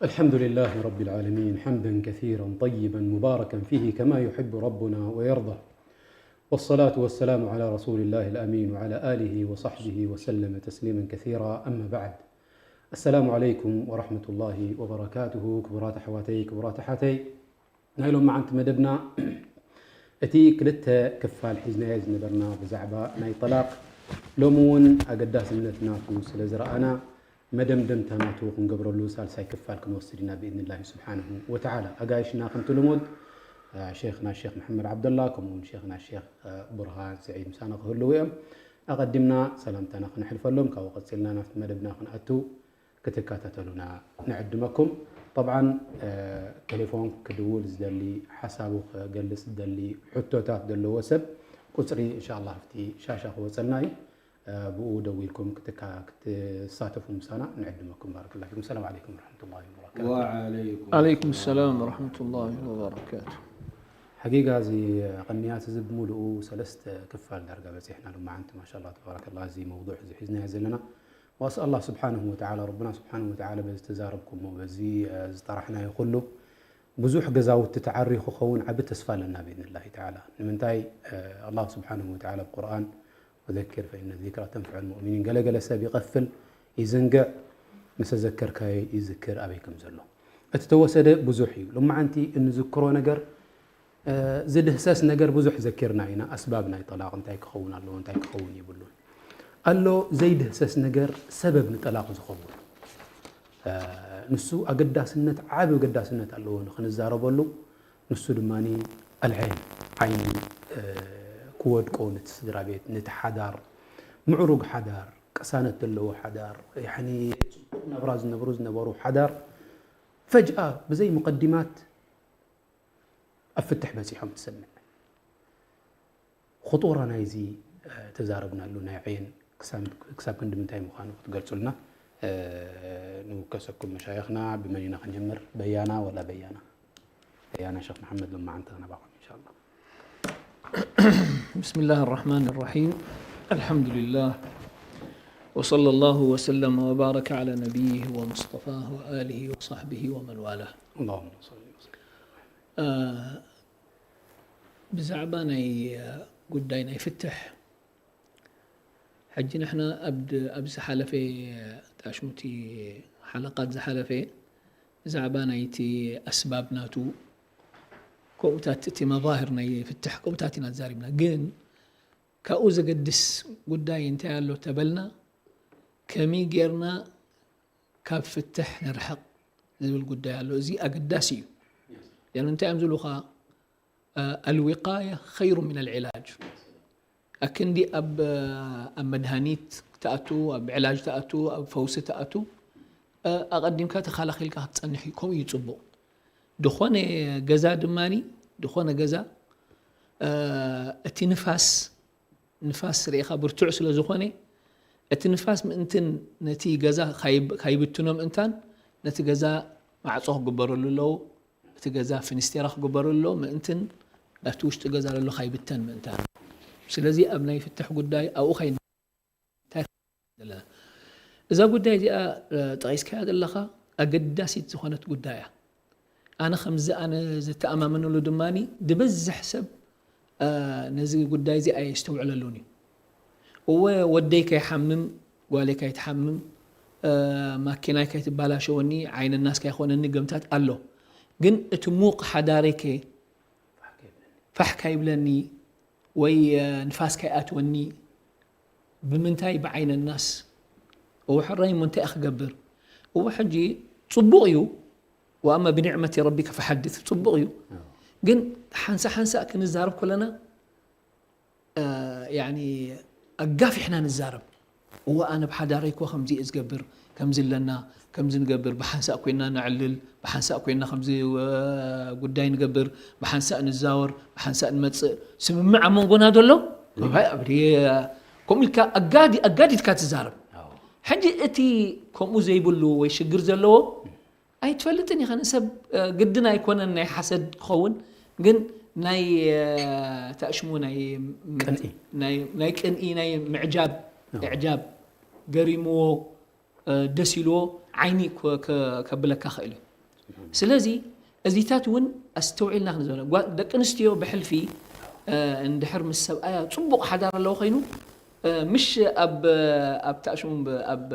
الحمد لله رب العالمين، حمدا كثيرا طيبا مباركا فيه كما يحب ربنا ويرضى. والصلاة والسلام على رسول الله الأمين وعلى آله وصحبه وسلم تسليما كثيرا. أما بعد. السلام عليكم ورحمة الله وبركاته. ክቡራት ኣሕዋተይ፣ ክቡራት ኣሓተይ፣ ናይ ሎማዓንቲ መደብና እቲ ክልተ ክፋል ሒዝናዮ ዝነበርና ብዛዕባ ናይ ጠላቕ ሎሚ እውን ኣገዳስነት ናቱ ስለ ዝረኣና መደምደምታ ናቱ ክንገብረሉ ሳልሳይ ክፋል ክንወስድ ኢና ብኢዝኒላሂ ስብሓንሁ ወተዓላ። ኣጋይሽና ከምቲ ልሙድ ሸይኽና ሸይኽ መሐመድ ዓብደላ ከምኡ እውን ሸይኽና ሸይኽ ቡርሃን ስዒድ ምሳና ክህልዉ እዮም። ኣቐዲምና ሰላምታና ክነሕልፈሎም ካብኡ ቀፂልና ናብቲ መደብና ክንኣቱ ክትከታተሉና ንዕድመኩም። ጠብዓን ቴሌፎን ክድውል ዝደሊ ሓሳቡ ክገልፅ ዝደሊ ሕቶታት ዘለዎ ሰብ ቁፅሪ እንሻላ ኣብቲ ሻሻ ክወፀልና እዩ። ብኡ ደዊልኩም ክትሳተፉ ምሳና ንዕድመኩም። ባረከላ ፊኩም። ሰላም ዓለይኩም ወረሕመቱላሂ ወበረካቱ። ወዓለይኩም ሰላም ወረሕመቱላሂ ወበረካቱ። ሓቂቃ እዚ ቅንያት እዚ ብምሉኡ ሰለስተ ክፋል ዳርጋ በፂሕና ሎማዓንቲ ማሻላ ተባረከላ። እዚ መውዱዕ እዚ ሒዝናዮ ዘለና ዋስ ኣላህ ስብሓንሁ ወተዓላ ረብና ስብሓንሁ ወተዓላ በዚ ተዛረብኩሞ በዚ ዝጠራሕናዮ ኩሉ ብዙሕ ገዛውቲ ተዓርዩ ክኸውን ዓቢ ተስፋ ኣለና ብኢዝኒላሂ ተዓላ። ንምንታይ ኣላህ ስብሓንሁ ወተዓላ ኣብ ቁርኣን ወዘኪር ፈኢነ ዚክራ ተንፈዑ ልሙእሚኒን ገለገለ ሰብ ይቐፍል ይዝንግዕ ምስ ዘከርካዮ ይዝክር ኣበይ ከም ዘሎ እቲ ተወሰደ ብዙሕ እዩ። ሎማዓንቲ እንዝክሮ ነገር ዝድህሰስ ነገር ብዙሕ ዘኪርና ኢና። ኣስባብ ናይ ጠላቕ እንታይ ክኸውን ኣለዎ እንታይ ክኸውን የብሉን ኣሎ ዘይድህሰስ ነገር ሰበብ ንጠላቕ ዝኸውን ንሱ ኣገዳስነት ዓቢ ኣገዳስነት ኣለዎ ንክንዛረበሉ። ንሱ ድማ ኣልዐይን ዓይኒ ክወድቆ ነቲ ስድራ ቤት ነቲ ሓዳር ምዕሩግ ሓዳር ቅሳነት ዘለዎ ሓዳር ጽቡቕ ናብራ ዝነብሩ ዝነበሩ ሓዳር ፈጅኣ ብዘይ ሙቀዲማት ኣብ ፍትሕ በጺሖም ትሰምዕ። ኹጡራ ናይዚ ተዛረብናሉ ናይ ዐይን ክሳብ ክንዲ ምንታይ ምዃኑ ክትገልጹልና ንውከሰኩም መሻይኽና። ብመን ኢና ክንጀምር? በያና ወላ በያና? በያና ሸኽ መሓመድ ሎማዓንቲ ናባኹም እንሻላ። بسم الله الرحمن الرحيم. الحمد لله وصلى الله وسلم وبارك على نبيه ومصطفاه وآله وصحبه ومن والاه. اللهم صل وسلم. ብዛዕባ ናይ ጉዳይ ናይ ፍትሕ ሕጂ ንሕና ኣብ ዝሓለፈ ታሽሙቲ ሓለቃት ዝሓለፈ ብዛዕባ ናይቲ ኣስባብ ናቱ ከምኡታት እቲ መባህር ናይ ፍትሕ ከምኡታት ኢና ተዛሪብና። ግን ካብኡ ዘገድስ ጉዳይ እንታይ ኣሎ ተበልና ከመይ ጌርና ካብ ፍትሕ ንርሕቕ ዝብል ጉዳይ ኣሎ። እዚ ኣገዳሲ እዩ። ያን እንታይ እዮም ዝብሉኻ ኣልዊቃያ ኸይሩ ምን ኣልዕላጅ። ኣክንዲ ኣብ ኣብ መድሃኒት ትኣቱ ኣብ ዕላጅ ትኣቱ ኣብ ፈውሲ ትኣቱ ኣቐዲምካ ተኸላኺልካ ክትጸንሕ እዩ። ከምኡ እዩ ጽቡቕ። ድኾነ ገዛ ድማ ድኾነ ገዛ እቲ ንፋስ ንፋስ ርኢኻ ብርቱዕ ስለ ዝኾነ እቲ ንፋስ ምእንትን ነቲ ገዛ ካይብትኖ ምእንታን ነቲ ገዛ ማዕፆ ክግበረሉ ኣለዎ። እቲ ገዛ ፍንስቴራ ክግበረሉ ኣለዎ ምእንትን ኣብቲ ውሽጢ ገዛ ዘሎ ካይብተን ምእንታን። ስለዚ ኣብ ናይ ፍትሕ ጉዳይ ኣብኡ ካይ ዘለና እዛ ጉዳይ እዚኣ ጠቒስካያ ዘለኻ ኣገዳሲት ዝኾነት ጉዳይ እያ። ኣነ ከምዚ ኣነ ዝተኣማመነሉ ድማ ዝበዝሕ ሰብ ነዚ ጉዳይ እዚ ኣየስተውዕለሉን እዩ። እወ ወደይ ከይሓምም ጓለይ ከይትሓምም ማኪናይ ከይትባላሸወኒ ዓይነ ናስ ከይኮነኒ ገምታት ኣሎ። ግን እቲ ሙቕ ሓዳረይ ከ ፋሕ ካይብለኒ ወይ ንፋስ ካይኣትወኒ ብምንታይ ብዓይነ ናስ እወ ሕራይ እሞ እንታይ ክገብር እወ ሕጂ ጽቡቕ እዩ። ወኣማ ብኒዕመቲ ረቢከ ፈሓድት ጽቡቕ እዩ። ግን ሓንሳ ሓንሳ ክንዛረብ ከለና ያኒ ኣጋፊሕና ንዛረብ። እወ ኣነ ብሓዳረይ እኮ ከምዚ እየ ዝገብር ከምዚ ኣለና ከምዚ ንገብር ብሓንሳእ ኮይና ነዕልል ብሓንሳእ ኮይና ከምዚ ጉዳይ ንገብር ብሓንሳእ ንዛወር ብሓንሳእ ንመፅእ ስምምዕ ኣብ መንጎና ዘሎ ከምኡ ኢልካ ኣጋዲድካ ትዛረብ። ሕጂ እቲ ከምኡ ዘይብሉ ወይ ሽግር ዘለዎ ኣይትፈልጥን ኢኻ ንሰብ ግድን ኣይኮነን ናይ ሓሰድ ክኸውን ግን ናይ ታእሽሙ ናይ ቅንኢ ናይ ምዕጃብ እዕጃብ ገሪምዎ ደስ ኢልዎ ዓይኒ ከብለካ ክእል እዩ። ስለዚ እዚታት እውን ኣስተውዒልና ክንዘበለ ደቂ ኣንስትዮ ብሕልፊ እንድሕር ምስ ሰብኣያ ፅቡቕ ሓዳር ኣለዎ ኮይኑ ምሽ ኣብ ኣብ ታሽሙ ኣብ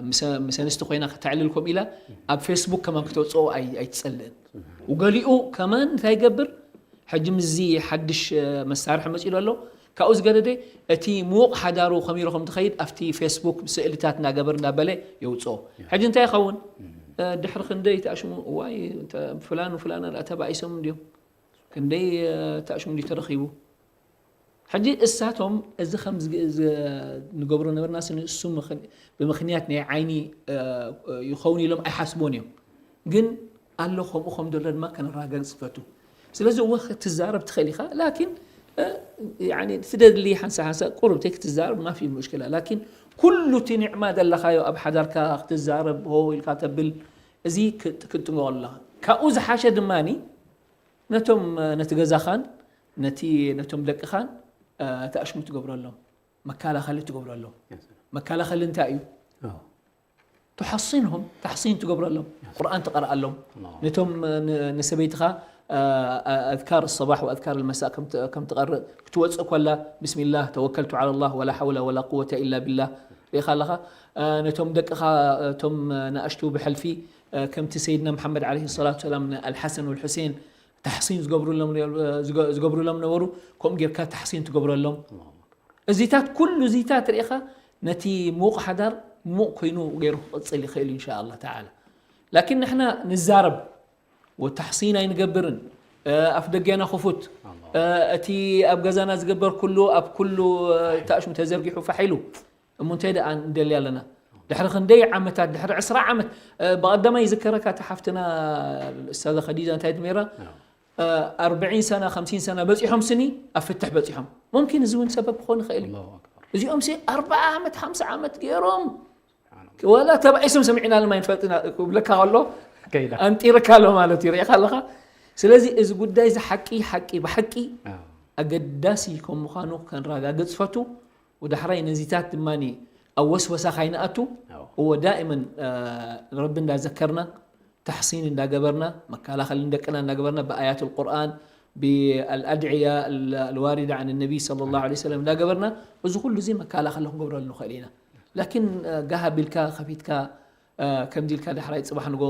ምስ ኣንስቲ ኮይና ከተዕልል ከምኡ ኢላ ኣብ ፌስቡክ ከማን ክተውፅኦ ኣይትፀልእን። ወገሊኡ ከማን እንታይ ይገብር? ሕጂ ምስዚ ሓድሽ መሳርሒ መፂኡ ኣሎ። ካብኡ ዝገደደ እቲ ምዉቕ ሓዳሩ ከሚሩ ከም ትኸይድ ኣብቲ ፌስቡክ ስእልታት እናገበር እናበለ የውፅኦ። ሕጂ እንታይ ይኸውን? ድሕሪ ክንደይ ተኣሽሙ እዋይ ፍላን ፍላና ተባኢሶም እንዲዮም ክንደይ ተኣሽሙ እንዲ ተረኺቡ። ሕጂ እሳቶም እዚ ከም ንገብሮ ነበርና ንሱ ብምኽንያት ናይ ዓይኒ ይኸውን ኢሎም ኣይሓስቦን እዮም። ግን ኣሎ ከምኡ ከም ዘሎ ድማ ከነረጋግፅ ፈቱ። ስለዚ እወ ክትዛረብ ትኽእል ኢኻ ላኪን ትደሊ ሓንሳ ሓንሳ ቁሩብ ተይ ክትዛረብ ማፊ ሙሽክላ ላኪን ኩሉ እቲ ኒዕማ ዘለኻዮ ኣብ ሓዳርካ ክትዛረብ ሆ ኢልካ ተብል እዚ ክትጥንቀቆ ኣለኻ። ካብኡ ዝሓሸ ድማ ነቶም ነቲ ገዛኻን ነቲ ነቶም ደቅኻን ተኣሽሙ ትገብረሎም መከላኸሊ ትገብረሎም። መከላኸሊ እንታይ እዩ? ትሐሲንሆም ተሕሲን ትገብረሎም ቁርኣን ትቐርኣሎም ነቶም ንሰበይትኻ ኣዝካር ሰባሕ ወኣዝካር ልመሳእ ከም ትቐርእ ክትወፅእ ኮላ ብስሚላህ ተወከልቱ ዓላ ላህ ወላ ሓውላ ወላ ቁወተ ኢላ ቢላህ ርኢኻ ኣለኻ። ነቶም ደቅኻ እቶም ንኣሽቱ ብሕልፊ ከምቲ ሰይድና መሓመድ ዓለይሂ ሰላቱ ሰላም ንኣልሓሰን ወልሑሴን ታሕሲን ዝገብሩሎም ዝገብሩሎም ነበሩ። ከምኡ ጌርካ ታሕሲን ትገብረሎም። እዚታት ኩሉ እዚታት ርኢኻ ነቲ ሙቕ ሓዳር ሙቕ ኮይኑ ገይሩ ክቕፅል ይኽእል ኢንሻ ኣላህ ተዓላ። ላኪን ንሕና ንዛረብ ወታሕሲን ኣይንገብርን። ኣፍ ደገና ክፉት እቲ ኣብ ገዛና ዝግበር ኩሉ ኣብ ኩሉ ታእሽሙ ተዘርጊሑ ፋሕ ኢሉ እሞ እንታይ ደኣ ንደሊ ኣለና? ድሕሪ ክንደይ ዓመታት ድሕሪ ዕስራ ዓመት ብቐዳማይ ይዝከረካ እታ ሓፍትና እስታዛ ከዲጃ እንታይ ትሜራ ኣርብዒን ሰና ከምሲን ሰና በፂሖም ስኒ ኣብ ፍትሕ በፂሖም ሙምኪን እዚ እውን ሰበብ ክኾን ይኽእል እዩ። እዚኦም ሲ ኣርብዓ ዓመት ሓምሳ ዓመት ገይሮም ወላ ተባኢሶም ሰሚዕና ለማ ይንፈልጥና ክብለካ ከሎ ኣንጢርካ ኣሎ ማለት እዩ። ርኢኻ ኣለኻ። ስለዚ እዚ ጉዳይ እዚ ሓቂ ሓቂ ብሓቂ ኣገዳሲ ከም ምዃኑ ከንረጋግፅ ፈቱ። ወዳሕራይ ነዚታት ድማ ኣብ ወስወሳ ካይንኣቱ እዎ ዳእመን ረቢ እንዳዘከርና ተሕሲን እንዳገበርና መከላኸሊ ንደቅና እንዳገበርና ብኣያት ቁርኣን ብኣልኣድዕያ ኣልዋሪዳ ን ነቢይ صلى الله عليه وسلم እንዳገበርና እዚ ኩሉ እዚ መከላኸሊ ክንገብረሉ ንኽእል ኢና። ላኪን ጋህ ኣቢልካ ከፊትካ ከምዚ ኢልካ ዳሕራይ ፅባሕ ንጎ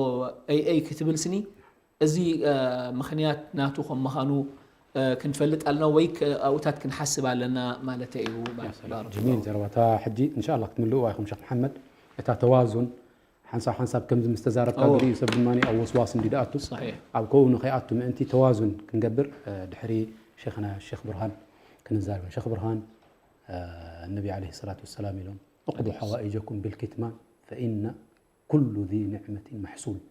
ኣይ ኣይ ክትብል ስኒ እዚ ምኽንያት ናቱ ከም ምዃኑ ክንፈልጥ ኣለና ወይ ኣብኡታት ክንሓስብ ኣለና ማለት እዩ። ጀሚል ዘረባታ ሕጂ እንሻላ ክትምልእዋ ኢኹም ሸክ መሓመድ እታ ተዋዙን ሓንሳብ ሓንሳብ ከምዚ ምስ ተዛረብካ ገሊኡ ሰብ ድማ ኣብ ወስዋስ እንዲ ደኣቱ ኣብ ከኡ ንኸይኣቱ ምእንቲ ተዋዙን ክንገብር ድሕሪ ሸኽና ሸክ ብርሃን ክንዛረብ ሸክ ብርሃን ነቢ ዓለይሂ ሰላቱ ወሰላም ኢሎም እቕዱ ሓዋኢጀኩም ቢልኪትማን ፈኢነ ኩሉ ዚ ንዕመትን መሕሱድ።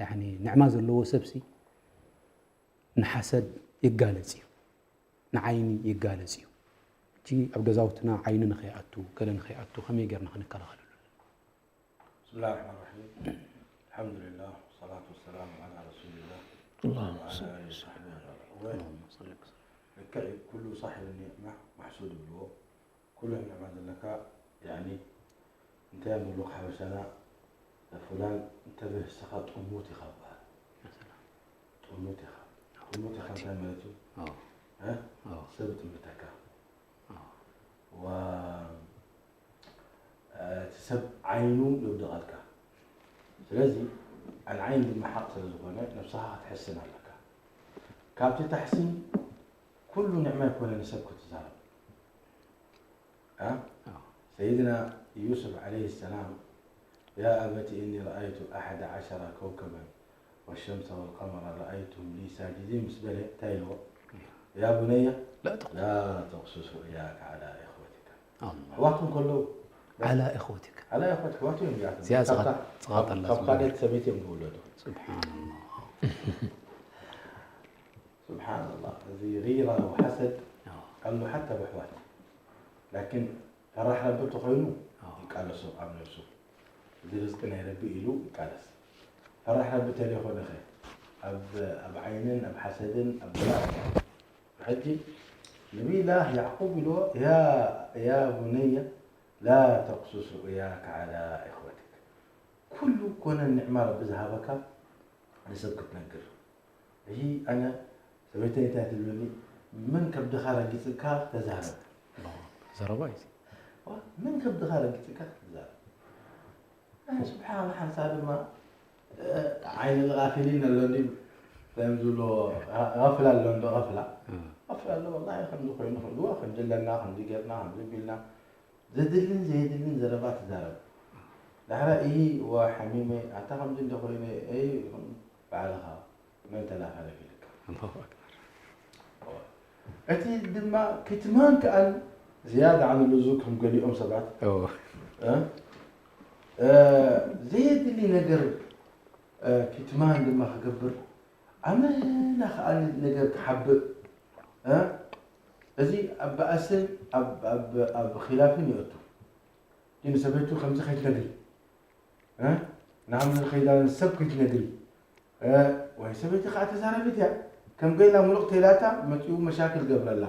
ያኒ ንዕማ ዘለዎ ሰብሲ ንሓሰድ ይጋለጽ እዩ፣ ንዓይኒ ይጋለጽ እዩ። ሕጂ ኣብ ገዛውትና ዓይኒ ንኸይኣቱ፣ ገለ ንኸይኣቱ ከመይ ጌርና ክንከላኸለሉ ኣለና? بسم الله الرحمن الرحيم. الحمد لله والصلاة والسلام على رسول الله وعلى آله وصحبه أجمعين. ልክዕ እዩ፣ ኩሉ ሳሒብ ኒዕማ ማሕሱድ ይብልዎ። ኩሉ ኒዕማ ዘለካ ያኒ እንታይ እዮም ዝብሉ ሓበሻና ፍላን እንተብህ ንስኻ ጥሙት ኢኻ በሃል። ጥሙት ኢኻ። ጥሙት ኢኻ እንታይ ማለት እዩ? እ? ሰብ ጥምተካ። እቲ ሰብ ዓይኑ ይውድቐልካ። ስለዚ ኣልዓይን ድማ ሓቕ ስለ ዝኾነ ነብስኻ ክትሕስን ኣለካ። ካብቲ ታሕሲን ኩሉ ኒዕማ ኣይኮነ ንሰብ ክትዛረብ። ሰይድና ዩሱፍ ዓለይሂ ሰላም يا أبت إني رأيت أحد عشر كوكبا والشمس والقمر رأيتهم لي ساجدين ምስ በለ እንታይ ኢልዎ? يا بني لا تقصص رؤياك على إخوتك. ኣሕዋትኩም ከለዉ على إخوتك. على إخوتك ኣሕዋትኩም እዮም እዚኣቶም። እዚኣ ካብ ካልኦት ሰበይቲ እዮም ዝውለዱ። سبحان الله. سبحان الله እዚ غيرة وحسد ኣሎ حتى ብኣሕዋት ላኪን ፈራሕ ረቢ እንተኾይኑ ይቃለሶ ኣብ ነብሱ። እዚ ርዝቂ ናይ ረቢ ኢሉ ይቃለስ። ፈራሕ ረቢ ተለይኮነ ኸ ኣብ ዓይንን ኣብ ሓሰድን ኣብ ብላዕ። ሕጂ ነቢይላህ ያዕቁብ ኢልዎ يا بني لا تقصص رؤياك على إخوتك. ኩሉ ኮነ ኒዕማ ረቢ ዝሃበካ ንሰብ ክትነግር። እዚ ኣነ ሰበይተይ እንታይ ትብለኒ፣ "መን ከብድኻ ረጊጽካ ተዛረብ?" ዘረባ እዩ። "ዋ፣ መን ከብድኻ ረጊጽካ ተዛረብ?" ኣነ ስብሓን ሓንሳ ድማ፣ እ፣ ዓይኒ ዝቓፊሊን ኣሎ እንዲ፣ ከም ዝብሎ፣ ቐፍላ ኣሎ እንዶ፣ ቐፍላ። እ። ቐፍላ ኣሎ፣ ወላሂ ከምዚ ኮይኑ፣ ከምዚ፣ ከምዚ ኣለና፣ ከምዚ ጌርና፣ ከምዚ ቢልና፣ ዘድልን ዘየድልን ዘረባ ትዛረብ። ዳሕራ፣ "እሂ፣ ዋ፣ ሓሚመ፣ ኣታ ከምዚ እንዶ ኮይነ፣ እይ፣ ባዕልኻ መን ተላኸለፍ?" ኢልካ። ኣላሁ ኣክበር። እቲ ድማ ክትማን ከኣን ዝያዳ ዓን ልዙ ከም ገሊኦም ሰባት፣ እዎ። እ? እ፣ ዘየድሊ ነገር፣ እ፣ ክትማን ድማ ክገብር፣ ኣመና ከኣ ነገር ክሓብእ፣ እ? እዚ ኣብ ባእስን ኣብ፣ ኣብ፣ ኣብ ኺላፍን ይእቱ። ግን ሰበይቱ ከምዚ ከይትነግሪ፣ እ? ንሃምዚ ከይዳ ንሰብ ከይትነግሪ፣ እ? ወይ ሰበይቲ ከኣ ተዛረቢት እያ። ከም ገይላ ሙሉቕ ተይላታ መጺኡ መሻክል ገብረላ።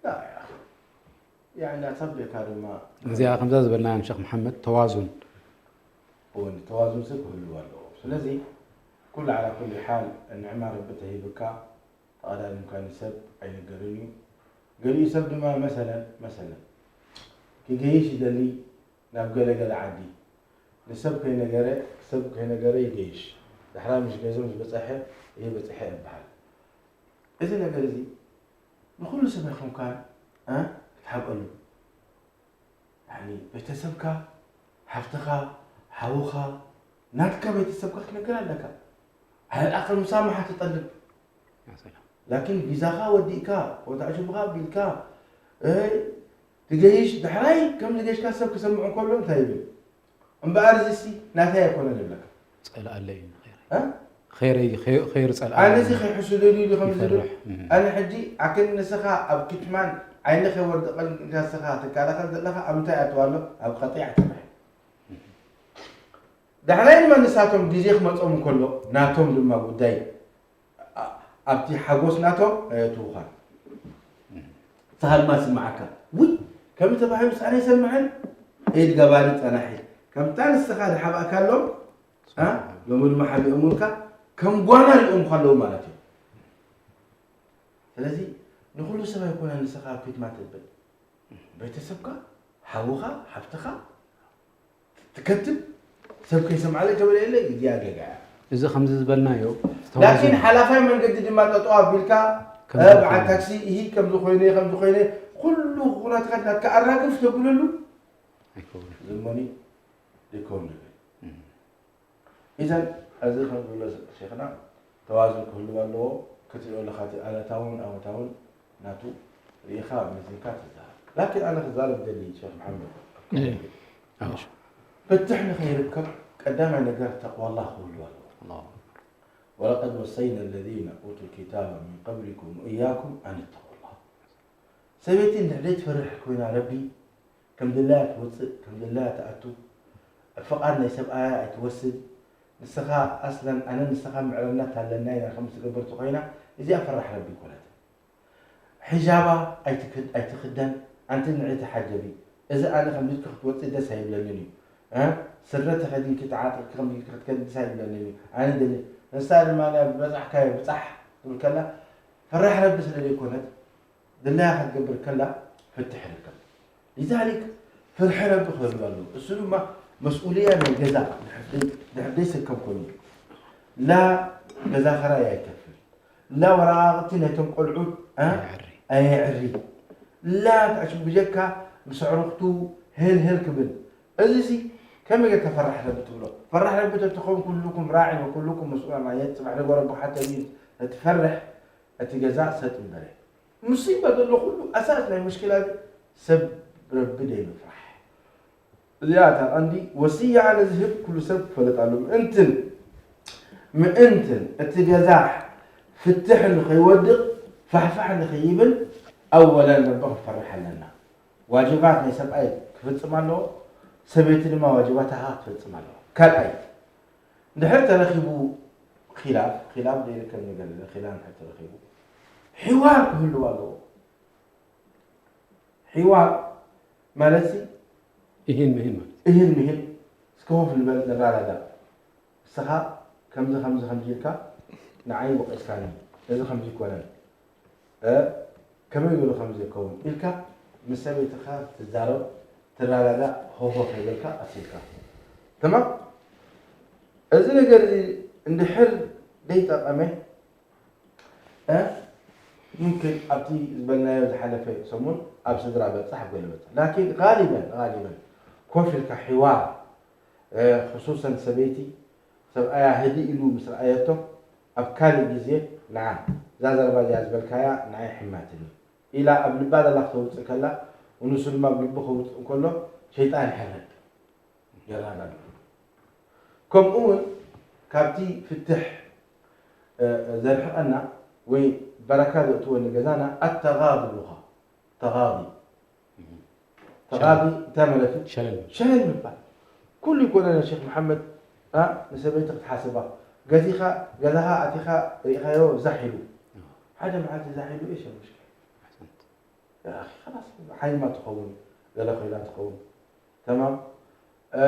ላ፣ ያ። ያዕኒ፣ ኣሳቢዕካ ድማ እዚኣ ከምዛ ዝበልናያ ንሸኽ መሓመድ ተዋዙን። እውን ተዋዙን ሰብ ክህልው ኣለዎ። ስለዚ፣ ኩሉ ዓላ ኩሉ ሓል፣ ንዕማ ረቢ ተሂብካ፣ ተቐዳዲምካ ንሰብ ኣይንገርን እዩ። ገሊኡ ሰብ ድማ፣ መሰለን፣ መሰለን፣ ክገይሽ ይደሊ ናብ ገለ ገለ ዓዲ። ንሰብ ከይነገረ፣ ሰብ ከይነገረ ይገይሽ። ዳሕራ ምሽ ገይዞ ምስ በጸሐ፣ እየ በጺሐ ይበሃል። እዚ ነገር እዚ ንኹሉ ሰብ ኣይኮንካን፣ እ፣ ክትሓብአሉ። ያኒ ቤተሰብካ፣ ሓፍትኻ፣ ሓውኻ፣ ናትካ ቤተሰብካ ክትነግር ኣለካ። على الأقل مسامحة ትጠልብ። ያ ሰላም። ላኪን ቪዛኻ ወዲእካ፣ ወታዕሽብኻ ኣቢልካ፣ እ፣ ትገይሽ፣ ዳሕራይ ከም ዝገይሽካ ሰብ ክሰምዕ እንከሎ እንታይ ይብል? እምበኣር እዚሲ ናተይ ኣይኮነን ይብለካ። ጸልኣለይ እዩ ንኸይረይ። እ? ኸይረይ፣ ኸይ-፣ ኸይር ጸልኣለይ ኣነ እዚ እዩ። ከይሕስደሉ ኢሉ ከም ዝብል፣ ይፈርሕ። እም። ኣነ ሕጂ ኣክን ንስኻ ኣብ ኪትማን ዓይኒ ከይወድቐልካ ንስኻ ትከላኸል ዘለኻ ኣብ ምንታይ ኣትዋ ኣሎ? ኣብ ቀጢዕ ትርሕ። ዳሕራይ ድማ ንሳቶም ግዜ ክመጾም እንከሎ ናቶም ድማ ጉዳይ ኣ-፣ ኣብቲ ሓጎስ ናቶም ኣየእትዉኻን። ንስኻ ድማ ዝስምዓካ፣ ውይ፣ ከምዚ ተባሂሉስ ኣነ ይሰምዐን? ኢድ ገባሪ ጸናሒ። ከምታ ንስኻ ዝሓባእካሎም፣ ኣ፣ ሎሚ ድማ ሓቢኦሙልካ፣ ከም ጓና ሪኦምካ ኣለዉ ማለት እዩ። ስለዚ ንኹሉ ሰብ ኣይኮነን ንስኻ ኣብ ፊትማ ትብል። ቤተሰብካ፣ ሓውኻ፣ ሓፍትኻ ትከትብ፣ ሰብ ከይሰምዓለይ ተበለ የለ፣ እዚኣ ጌጋ እያ። እዚ ከምዚ ዝበልናዮ ላኪን ዝተዋዘነ ሓላፋይ መንገዲ ድማ ጠጠው ኣቢልካ፣ ከም እ፣ በዓል ዝኾነ። ታክሲ፣ እሂ፣ ከምዚ ኮይነ፣ ከምዚ ኮይነ፣ ኩሉ ኩነታት ናትካ ኣራግፍ ተብለሉ፣ ኣይከውንን። ዝሞኒ ዘይከውን ነገር። እም። ኢዘን፣ እዚ ከም ዝብሎ ሸይኽና፣ ተዋዝን ክህልዎ ኣለዎ። ክትሪኦ ኣለኻ፣ እቲ ኣለታውን ኣወንታውን ናቱ ርኢኻ መዚንካ ትዛረብ። ላኪን ኣነ ክዛረብ ደሊ ሸይኽ መሓመድ። እም። ኣዎ። ፍትሕ ንኸይርከብ ቀዳማይ ነገር ተቅዋላህ ክህልዎ ኣለዎ። ኣላሁ። ولقد وصينا الذين أوتوا الكتاب من قبلكم وإياكم أن اتقوا الله. ሰበይቲ እንድሕር ዘይትፈርሕ ኮይና ረቢ ከም ድላያ ትወፅእ፣ ከም ድላያ ትኣቱ፣ ፍቓድ ናይ ሰብኣያ ኣይትወስድ፣ ንስኻ ኣስለን ኣነ ንስኻ ምዕረነት ኣለና ኢና ከም ዝገብር ተኾይና፣ እዚኣ ፈራሕ ረቢ ኣይኮነትን። ሒጃባ ኣይትክ-፣ ኣይትኽደን፣ ኣንቲ ንዒ ተሓጀቢ፣ እዚ ኣነ ከምዚ ኢልኪ ክትወፂ ደስ ኣይብለንን እዩ። እ? ስረ ተኸዲንኪ ተዓጢቕኪ ከምዚ ኢልኪ ክትከዲ ደስ ኣይብለንን እዩ። ኣነ ደሊ፣ ንሳ ድማ ብበፃሕካዮ ብፃሕ ትብል ከላ፣ ፈራሕ ረቢ ስለ ዘይኮነት፣ ድላያ ክትገብር ከላ ፍትሕ ይርከብ። ሊዛሊክ ፍርሒ ረቢ ክህሉ ኣለዎ። እሱ ድማ መስኡልያ ናይ ገዛ ድሕር ደይ-፣ ድሕር ደይሰከም ኮይኑ፣ ላ ገዛ ኸራይ ኣይከፍል፣ ላ ወረቓቕቲ ናይቶም ቆልዑት፣ እ፣ ኣየዕሪ። ኣየዕሪ፣ ላ ታሽም ብጀካ ምስ ኣዕሩኽቱ ሄል ሄል ክብል። እዚሲ ከመይ ጌርካ ፈራሕ ረቢ ትብሎ? ፈራሕ ረቢ ተትኸውን ኩልኩም ራዒ ወኩልኩም መስኡል ኣን ራዕየት፣ ጽባሕ ደጎ ረቢ ሓተት እዩ። እቲ ፈርሕ እቲ ገዛ ሰጥ እምበረ። ሙሲባ ዘሎ ኩሉ ኣሳስ ናይ ሙሽኪላ ሰብ ረቢ ደይምፍራሕ። እዚኣ እታ ቀንዲ ወስያ ኣነ ዝህብ ኩሉ ሰብ ክፈልጥ ኣለዎ። ምእንትን፣ ምእንትን እቲ ገዛ ፍትሕ ንኸይወድቕ፣ ፋሕፋሕ ንኸይብል፣ ኣወለን ረቢ ክንፈርሕ ኣለና። ዋጅባት ናይ ሰብኣይ ክፍጽም ኣለዎ፣ ሰበይቲ ድማ ዋጅባታ ክትፍጽም ኣለዋ። ካልኣይ፣ እንድሕር ተረኺቡ ኺላፍ፣ ኺላፍ ዘይርከብ ነገር የለን፣ ኺላፍ እንድሕር ተረኺቡ፣ ሒዋር ክህልው ኣለዎ። ሒዋር ማለትሲ፣ እሂን ምሂን ማለት እዩ። እሂን ምሂን፣ እስከ ኮፍ ንበል ንረዳዳእ። ንስኻ ከምዚ ከምዚ ከምዚ ኢልካ ንዓይ ወቒስካኒ፣ እዚ ከምዚ ኣይኮነን፣ እ፣ ከመይ ገይሩ ከምዚ ይከውን ኢልካ ምስ ሰበይትኻ ትዛረብ፣ ትረዳዳእ፣ ሆሆ ከይበልካ ቀስ ኢልካ። ተማም? እዚ ነገር እዚ እንድሕር ደይጠቐመ፣ እ፣ ሙምኪን ኣብቲ ዝበልናዮ ዝሓለፈ ሰሙን ኣብ ስድራ በጻሕ ኣብ ገለ በጻሕ። ላኪን ጋሊበን፣ ጋሊበን ኮፍ ኢልካ ሒዋር፣ እ፣ ክሱሰን ሰበይቲ ሰብኣያ ህድእ ኢሉ ምስ ረኣየቶ፣ ኣብ ካልእ ግዜ፣ ንዓ፣ እዛ ዘረባ እዚኣ ዝበልካያ ንዓይ ሕማትኒ ኢላ ኣብ ልባ ዘላ ክተውጽእ ከላ፣ ንሱ ድማ ኣብ ልቡ ከውጽእ እንከሎ፣ ሸይጣን ይሕረድ። የራዳድኡ። ከምኡ እውን ካብቲ ፍትሕ፣ እ፣ ዘርሕቐና ወይ በረካ ዘእትወ ንገዛና ኣተጋዲ ኣሉኻ። ተጋዲ። ተጋዲ እንታይ ማለት እዩ? ሸለል። ሸለል ምባል። ኩሉ ይኮነን ሸክ መሓመድ፣ እ፣ ንሰበይቲ ክትሓስባ። ገዚኻ፣ ገዛኻ ኣቲኻ ርኢኻዮ ዛሕ ኢሉ። ሓደ መዓልቲ ዛሕ ኢሉ፣ እሺ፣ ሙሽኪል። ኣሕሰንት። ያ ኣኺ፣ ኸላስ፣ ሓይማ ትኸውን፣ ገለ ኮይና ትኸውን። ተማም። እ፣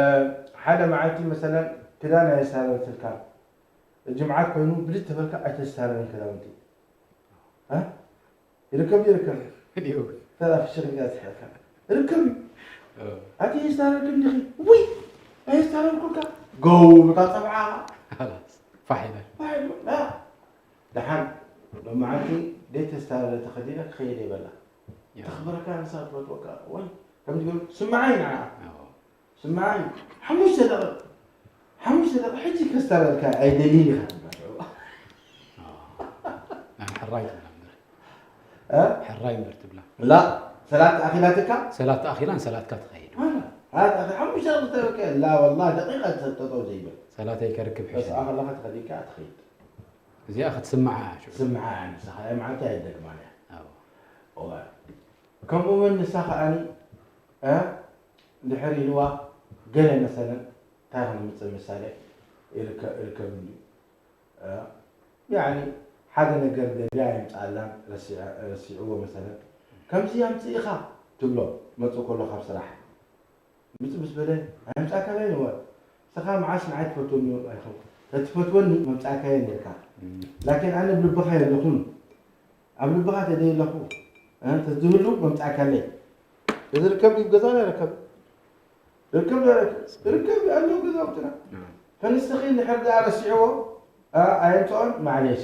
ሓደ መዓልቲ መሰለን ክዳን ኣየሳረረትልካን። ጅምዓት ኮይኑ ብልጭ ተበልካ ኣይተሳረረን ክዳውንቲ። እ? ይርከብ ይርከብ። እንዲሁ። ተራ ፍሽር ኢልካ ትስሕቕካ። ርከብ እዩ። እ። ኣቲ ይሳረርክ እንዲኺ። ውይ! ኣይሳረርኩልካ። ገው ብታ ጸብዓ። ኸላስ። ፋሕ ኢላ። ፋሕ ኢሉ። ላ። ደሓን ሎመዓልቲ ደይተስታረረ ተኸዲነ ክኸይድ እየ በላ። ያ። ተኽብረካ ንሳ ትፈትወካ። ወይ ከምዚ ገይሩ ስምዓይ ንዓ። ኣዎ። ስምዓይ ሓሙሽተ ደቂቕ፣ ሓሙሽተ ደቂቕ ሕጂ ከስታረረልካ ኣይደልይን ኢኻ ትብላ ሽዑ። ኣዎ። ናይ ሕራይ ትብላ እምበር። እ? ሕራይ እምበር ትብላ። ላ፣ ሰላት ኣኺላትካ? ሰላት ኣኺላን ሰላትካ ትኸይድ። ኣላ፣ ሰላት ኣኺላ ሓሙሽተ ደቂቕ ተበልከ። ላ፣ ወላ ደቂቕ ጠጠው ዘይብል። ሰላተይ ከርክብ በስ ሕሸኒ። ኣኸለኻ ተኸዲንካ ትኸይድ። እዚኣ ክትስምዓ እያ ሽዑ። ስምዓ እያ ንስኻ፣ እያ መዓልቲ ኣይትደግማን እያ። ኣዎ። እዋ። ከምኡ እውን ንሳ ከኣኒ፣ እ፣ ድሕር ኢልዋ ገለ መሰለን እንታይ ከነምጽእ ምሳሌ ይርከ-፣ ይርከብ እንድዩ። እ፣ ያዕኒ ሓደ ነገር ደልያ የምጽኣላን ረሲዐ-፣ ረሲዕዎ መሰለን። ከምዚ ኣምጽእ ኢኻ ትብሎ መጽእ ከሎ ካብ ስራሕ። ምጽእ ምስ በለ፣ ኣየምጻእካለይን እወ። ንስኻ መዓስ ንዓይ ትፈትወኒ ኣይኮንኩ። ተትፈትወኒ መምጻእካዮ ነይርካ። እም። ላኪን ኣነ ኣብ ልብኻ የለኹን። ኣብ ልብኻ ተደይለኹ፣ እ፣ ተዝህሉ መምጻእካለይ። እዚ ርከብ ድዩ ገዛና ይርከብ? ርከብ ዶ ይርከብ? ርከብ ኣሎ ገዛውትና። እም። ፈንስኺ እንድሕር ደኣ ረሲዕዎ፣ ኣ-፣ ኣየምጽኦን፣ ማዕሌሽ፣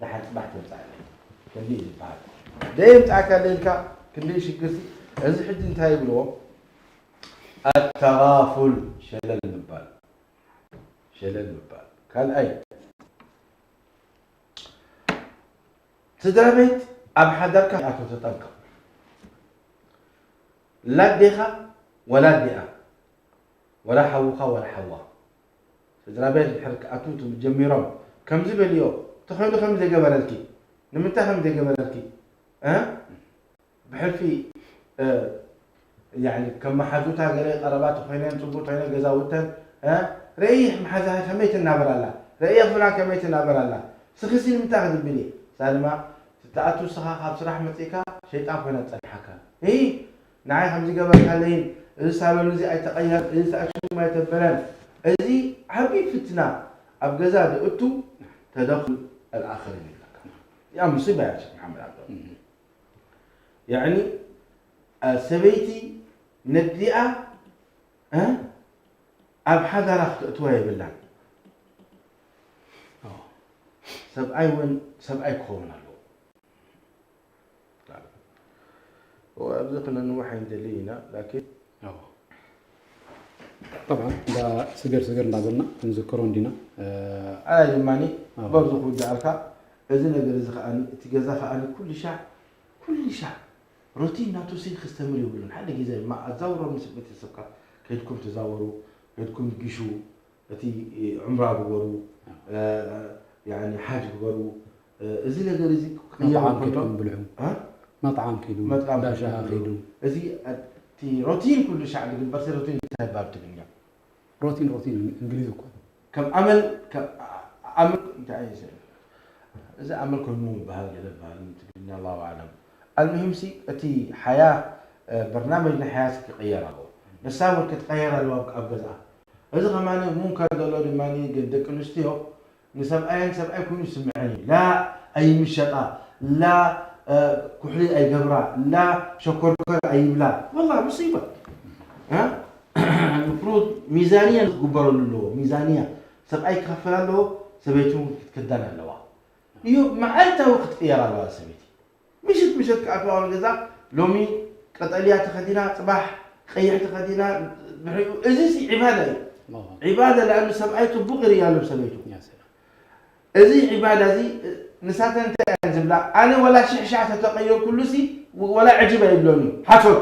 ደሓን ጽባሕ ተምጽኣለይ። ክንዲ እዩ ዝበሃል። ደየምጽኣካለይ ኢልካ፣ ክንዲ እዩ ሽግርሲ። እዚ ሕጂ እንታይ ይብልዎ? ኣተጋፉል፣ ሸለል ምባል። ሸለል ምባል። ካልኣይ፣ ስድራ ቤት ኣብ ሓዳርካ ኣቶ ተጠንቀቕ። ላዴኻ ወላ ኣዴኣ፣ ወላ ሓውኻ ወላ ሓዋ። ስድራ ቤት ድሕሪ ክኣትዉ ጀሚሮም፣ ከምዚ በልዮ፣ ተኾይኑ ከም ዘይገበረልኪ፣ ንምንታይ ከም ዘይገበረልኪ፣ እ? ብሕልፊ፣ እ፣ ያዕኒ ከም መሓዙታ ገለ ቀረባ ተኾይነን፣ ጽቡቕ ተኾይነ ገዛውተን፣ እ? ረኢሕ መሓዛኺ ከመይ ትናበር ኣላ? ረኢሕ ፍላን ከመይ ትናበር ኣላ? ስኺሲ ንምንታይ ክትብል እየ? እሳ ድማ ትትኣቱ ንስኻ ካብ ስራሕ መጺእካ ሸይጣን ኮይና ትጸንሓካ። እይ፣ ንዓይ ከምዚ ገበርካለይን፣ እዚ ሳሎን እዚ ኣይተቐየር፣ እዚ ተኣሽሙ ኣይተበለን። እዚ ዓቢ ፍትና ኣብ ገዛ ዝእቱ ተደኹል ኣልኣኸሪን ይብለካ። እዚኣ ሙሲባ እያ ሸኽ መሓመድ ዓብዱ። እም። ያዕኒ፣ እ፣ ሰበይቲ ነዲኣ፣ እ፣ ኣብ ሓዳራ ክተእትዋ የብላን። ኣዎ። ሰብኣይ እውን ሰብኣይ ክኸውን ኣለዎ። እወ፣ ኣብዚ ክነንውሕ ኣይንደልን ኢና፣ ላኪን ኣዎ። ጠብዓን፣ እንዳ ስገር ስገር እንዳበልና ክንዝክሮ እንዲና። እ፣ ኣይ፣ ድማኒ፣ ኣዎ። በብዚ ክውዳእልካ፣ እዚ ነገር እዚ ከኣኒ፣ እቲ ገዛ ከኣኒ፣ ኩሉ ሻዕ፣ ኩሉ ሻዕ፣ ሮቲን ናቱ ሲ ክስተምር የብሉን። ሓደ ግዜ ድማ ኣዛውሮም ምስ ቤተሰብካ፣ ከይድኩም ተዛወሩ፣ ከይድኩም ጊሹ፣ እቲ ዑምራ ግበሩ፣ እ፣ ያኒ ሓጅ ግበሩ። እ፣ እዚ ነገር እዚ ክቕየር መጥዓም እንከሎ፣ ከይድኩም ብልዑ። እ? መጥዓም ከይዱ፣ መጥዓም እንዳ ሻሂ ከይዱ ከይዱ። ብልዑ። እዚ፣ እ፣ እቲ ሮቲን ኩሉ ሻዕ ዝግበር ሲ ሮቲን እንታይ ይባሃል ብትግርኛ? ሮቲን፣ ሮቲን እንግሊዝ እኮ። ከም ኣመል፣ ከም ኣ-፣ ኣመል እንታይ እዩ? እዚ ኣመል ኮይኑ ይበሃል ገለ ይበሃል ትግርኛ፣ ኣላሁ ኣዕለም። ኣልሙሂም ሲ እቲ ሓያ፣ እ፣ በርናመጅ ናይ ሓያ ሲ ክቕየር ኣለዎ። ንሳ እውን ክትቐየር ኣለዋ ኣብ፣ ኣብ ገዝኣ። እዚ ከማን ሙንከር ዘሎ ድማ ግን ደቂ ኣንስትዮ ንሰብኣየን ሰብኣይ ኮይኑ ይስምዐን እዩ። ላ ኣይምሸጣ፣ ላ ኩሕሊ ኣይገብራ፣ ላ ሸኮርከር ኣይብላ። ወላ ሙሲባ። ምፍሩድ ሚዛንያ ክግበረሉ ኣለዎ። ሚዛንያ ሰብኣይ ክኸፍል ኣለዎ፣ ሰበይቱ ክትክዳን ኣለዋ። እዩ መዓልታዊ ክትቅየር ኣለዋ ሰበይቲ። ምሽት ምሸት ክኣትዋ ኣብ ገዛ ሎሚ ቀጠልያ ተኸዲና፣ ጽባሕ ቀይሕ ተኸዲና፣ ድሕሪኡ እዚ ሲ ዒባዳ እዩ። ዒባዳ ለኣኑ ሰብኣይ ጽቡቕ ይርኢ ኣሎ ሰበይቱ። እዚ ዒባዳ እዚ ንሳተን እንታይ እየን ዝብላ? ኣነ ወላ ሽሕ ሻዕ ተተቐየርኩሉ ሲ ወላ ዕጅብ ኣይብሎን እዩ። ሓሶት።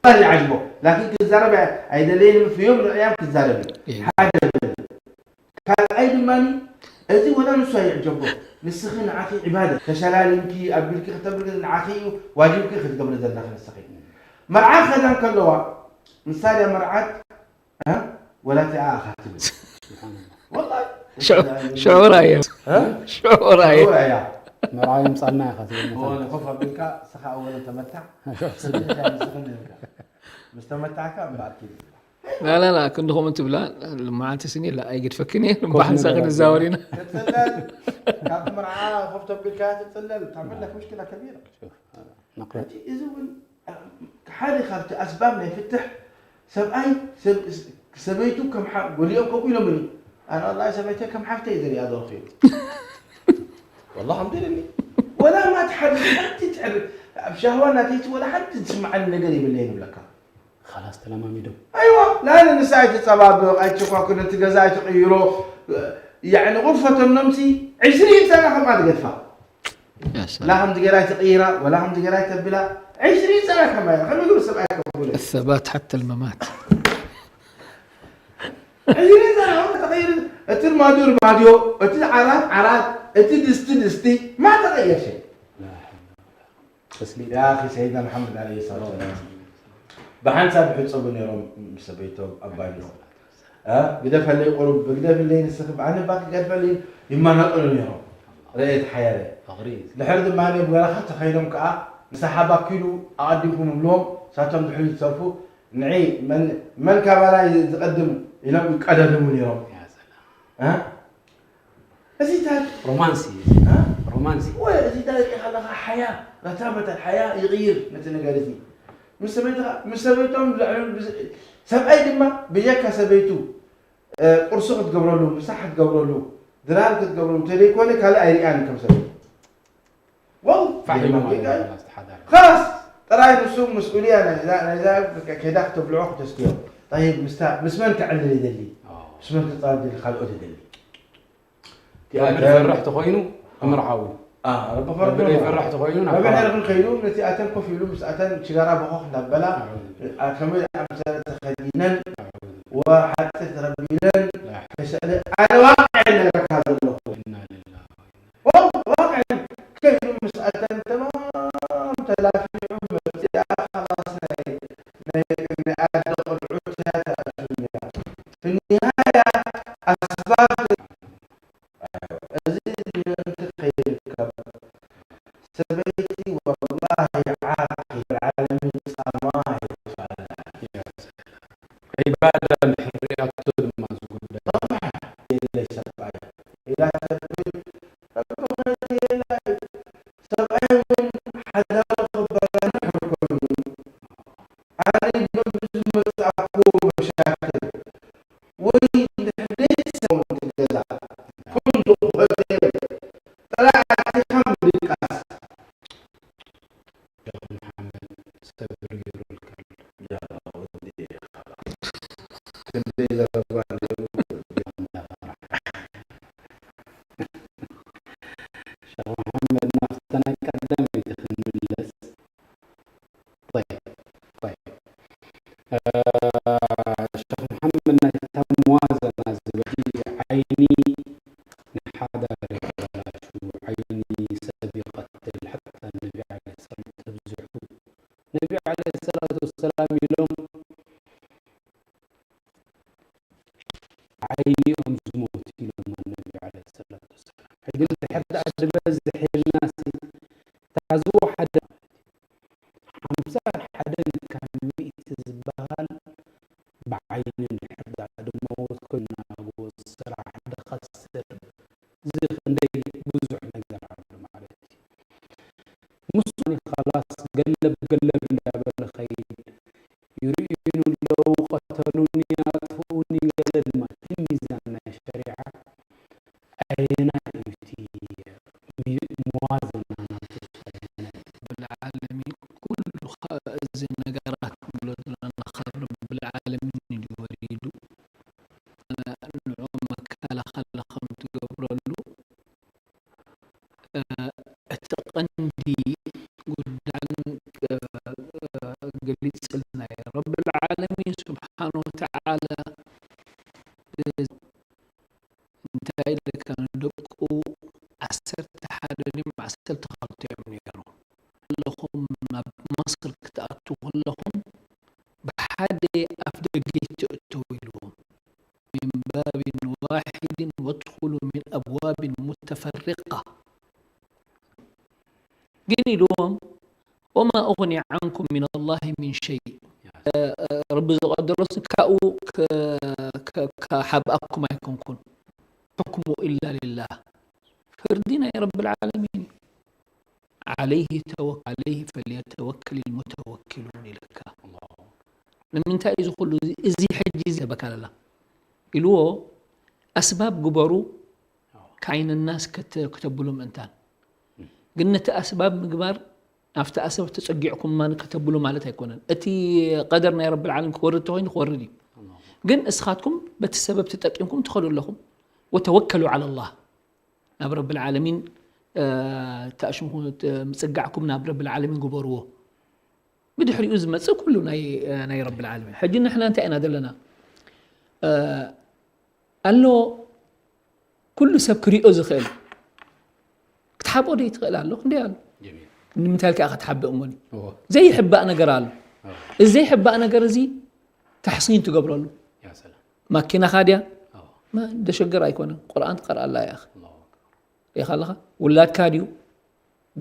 ወላ ይዓጅቦ። ላኪን ክዛረብ ኣይደለየን፣ ፍዮም ንዕያም ክዛረብ እዩ። ሓደ ካልኣይ ድማ እዚ ወላ ንሱ ኣይዕጀቦ። ንስኺ ንዓኺ ዒባዳ ተሸላሊምኪ ኣቢልኪ ክተብሪ ንዓኺ እዩ ዋጅብኪ ክትገብሪ ዘለኺ ንስኺ። መርዓ ክኸዳ እንከለዋ ንሳ ድያ መርዓት ወላ እቲኣ ኣኻ ትብል። ወላሂ። ሽዑ ራእየ። ሽዑ ራእየ። ሽዑ ራእያ። መርዓ የምጻልና ኢኻ ትብል። ኮፍ ኣቢልካ ንስኻ ኣወለን ተመታዕ። ስድኻ ንስኽን ኢልካ። ምስ ተመታዕካ እምበኣር ኪድ። لا لا لا، ክንድኹም እንትብላ ልመዓንቲ ስኒ ላ ኣይገድፈክን እየ። ልምባሕ ንሳ ክንዛወር ኢና። ትጽለል። ካብ መርዓ ኮፍ ተቢልካ ትጽለል። تعمل لك مشكلة كبيرة. ሕጂ እዚ እውን ሓደ ካብቲ ኣስባብ ናይ ፍትሕ ሰብኣይ ሰብ- ሰበይቱ ከም ሓ- ገሊኦም ከምኡ ኢሎም እዩ ኣነ ወላሂ ሰበይተይ ከም ሓፍተይ ዝሪኣ ዘለኹ እዩ ወላ ከምዚ ኢለኒ ወላ ማት ሓንቲ ሓንቲ ትዕር ኣብ ሻህዋ ናተይቲ ወላ ሓንቲ ዝስምዓኒ ነገር የብለይን ይብለካ خلاص ተለማሚዶም ኣይዋ ላለ ንሳ ኣይትፀባበቕ ኣይትሸኳኩል ነቲ ገዛ ኣይትቕይሮ ያዕኒ ቁርፈተኖምሲ ዕስሪን ሰና ከምኣ ትገድፋ لا هم دقيراي تقيرة ولا هم دقيراي تبلا عشرين سنة كما يا خلوا يقولوا سبعة كبولة الثبات حتى الممات عشرين سنة هم تغير اتل مادور ماديو اتل عرات عرات اتل دستي دستي ما تغير شيء تسليم يا أخي سيدنا محمد عليه الصلاة والسلام ብሓንሳብ ይሕጸቡ ነይሮም ምስ ሰበይቶም ኣብ ባይኖ ግደፈለይ ቁሩብ ግደፍለይ ንስኺ ኣነ ባክ ገድፈለይ ይመናጠሉ ነይሮም ርእየት ሓያለ ድሕሪ ድማ ብገራኻ ተኸይሎም ከዓ ንሳሓባ ኪዱ ኣቐዲምኩም እብልዎም ሳቶም ድሕሪ ዝሰርፉ ንዒ መን ካባና ዝቐድም ኢሎም ይቀዳደሙ ነይሮም እዚታት ሮማንስ እዩ ሮማንስ እዩ ወይ እዚታት ሪእኻ ኣለኻ ሓያ ረታመታት ሓያ ይቕይር ነቲ ነገር እዚ ምስ ሰበይትኻ ምስ ሰበይቶም ልዕሉ ሰብኣይ ድማ ብጀካ ሰበይቱ ቁርሲ ክትገብረሉ ምሳሕ ክትገብረሉ ድራር ክትገብረሉ እንተዘይኮነ ካልእ ኣይርኣን ከም ሰበይቱ خلاص ጥራይ ንሱ መስኡልያ ናይዛ ከይዳ ክተብልዖ ክተስትዮ طيب ምስታ ምስ መን ክዕልል ይደሊ ምስ መን ክፃወት ደሊ ካልኦት ይደሊ ረቢ ዝፈርሕ ተኮይኑ ክምርዓው እዩ ረቢ ፈርሕ ተኮይኑ ናብ ረቢ ሕርክን ከይዱ ነቲ ኣተን ኮፍ ኢሉ ምስ ኣተን ሽጋራ በኮክ እንዳበላ ከመይ ኣምሰለ ተኸዲነን ወሓፂር ተረቢለን ተሰእለ ኣነ ዋቅዕ ነረካ ዘለኹ ዋቅዕ ከይዱ ምስ ኣተን ተማም ተላፊዑ መፅኣ ካላስ ናይ ናይ ኣደ ቆልዑት እያ ተኣትውያ في النهاية أسباب እዚ ምእንቲ ከይርከብ ሰበይቲ ወላሂ ዓኺ ዓለሚ ጻማ ይፋላ ዒባዳ እንድሕር ሪኣቶ ድማ ዝጉዳ የለይ ሰብኣይ ኢላ ተብል ሰብኣይ እውን ሓዳሩ ክበላን ሕርኮ ኣነ ይብሎም ብዝመፅኣክዎ መሻክል ወይ ድሕደይ ሰው ትገዛ ፉንዱቕ ሆቴል ጥራይ ኣቲኻ ምድቃስ ሸኽ መሓመድ ሰብሪ ገይሩልካ ኣሎ። ያ ወዲ ክንደይ ዘረባ ኣለዉ። ሸኽ መሓመድ ናብታ ናይ ቀዳመይቲ ክንምለስ። طيب طيب ሸኽ መሓመድ ናይታ መዋዘና ዝበል ዓይኒ ንሓዳር የበላሹ ዓይኒ ሰብ ይቐትል ሓታ ነቢ ዓለ ሰላም ተብዝሑ ነቢ ዓለ ሰላቱ ወሰላም ኢሎም ዓይኒኦም ዝሞት ኢሎም ነቢ ዓለ ሰላቱ ወሰላም ሕጂ ድሕር ደኣ ዝበዝሕ ኢልና ሲ እታ ዝወሓደ ሓምሳ ሓደን ካብ ሚእቲ ዝበሃል ዓለሚን ስብሓን ወተዓላ እንታይ ኢልካ ንደቁ ዓሰርተ ሓደ ድዮም ዓሰርተ ክልተ እዮም ነይሮም። ከለኹም ናብ መስር ክትኣትዉ ከለኹም ብሓደ ኣፍ ደገ ይትእተው ኢልዎም። من باب واحد وادخلوا من أبواب متفرقة ግን ኢልዎም وما أغني عنكم من الله من شيء ረቢ ዝቐደሮስ ካብኡ ክሓብኣኩም ኣይኮንኩን حكم إلا لله ፍርዲ ናይ ረቢ العالمين عليه توكل عليه فليتوكل المتوكلون ኢለካ ንምንታይ እዚ ኩሉ እዚ ሕጂ እዚ በካለላ ኢልዎ ኣስባብ ግበሩ ከዓይኒ ናስ ከተብሉ ምእንታን ግን ነቲ ኣስባብ ምግባር ኣብቲ ኣሰብ ተጸጊዕኩም ማን ከተብሉ ማለት ኣይኮነን እቲ ቀደር ናይ ረቢ ዓለም ክወርድ ተኮይኑ ክወርድ እዩ ግን እስኻትኩም በቲ ሰበብ ተጠቂምኩም ትኸዱ ኣለኹም وتوكلوا على الله ናብ ረቢ ዓለሚን ተኣሽምኹ ምጽጋዕኩም ናብ ረቢ ዓለሚን ግበርዎ ብድሕሪኡ ዝመጽእ ኩሉ ናይ ረቢ ዓለሚን ሕጂ ንሕና እንታይ ኢና ዘለና ኣሎ ኩሉ ሰብ ክሪኦ ዝኽእል ክትሓብኦ ዶ ትኽእል ኣሎ ክንደይ ኣሎ ንምንታይ ኢልካ ክትሓብእ እሞኒ ዘይሕባእ ነገር ኣሎ እዚ ዘይሕባእ ነገር እዚ ታሕሲን ትገብረሉ ማኪናኻ ድያ ደሸገር ኣይኮነ ቁርኣን ትቀርኣላ እያ ሪኻ ኣለኻ ውላድካ ድዩ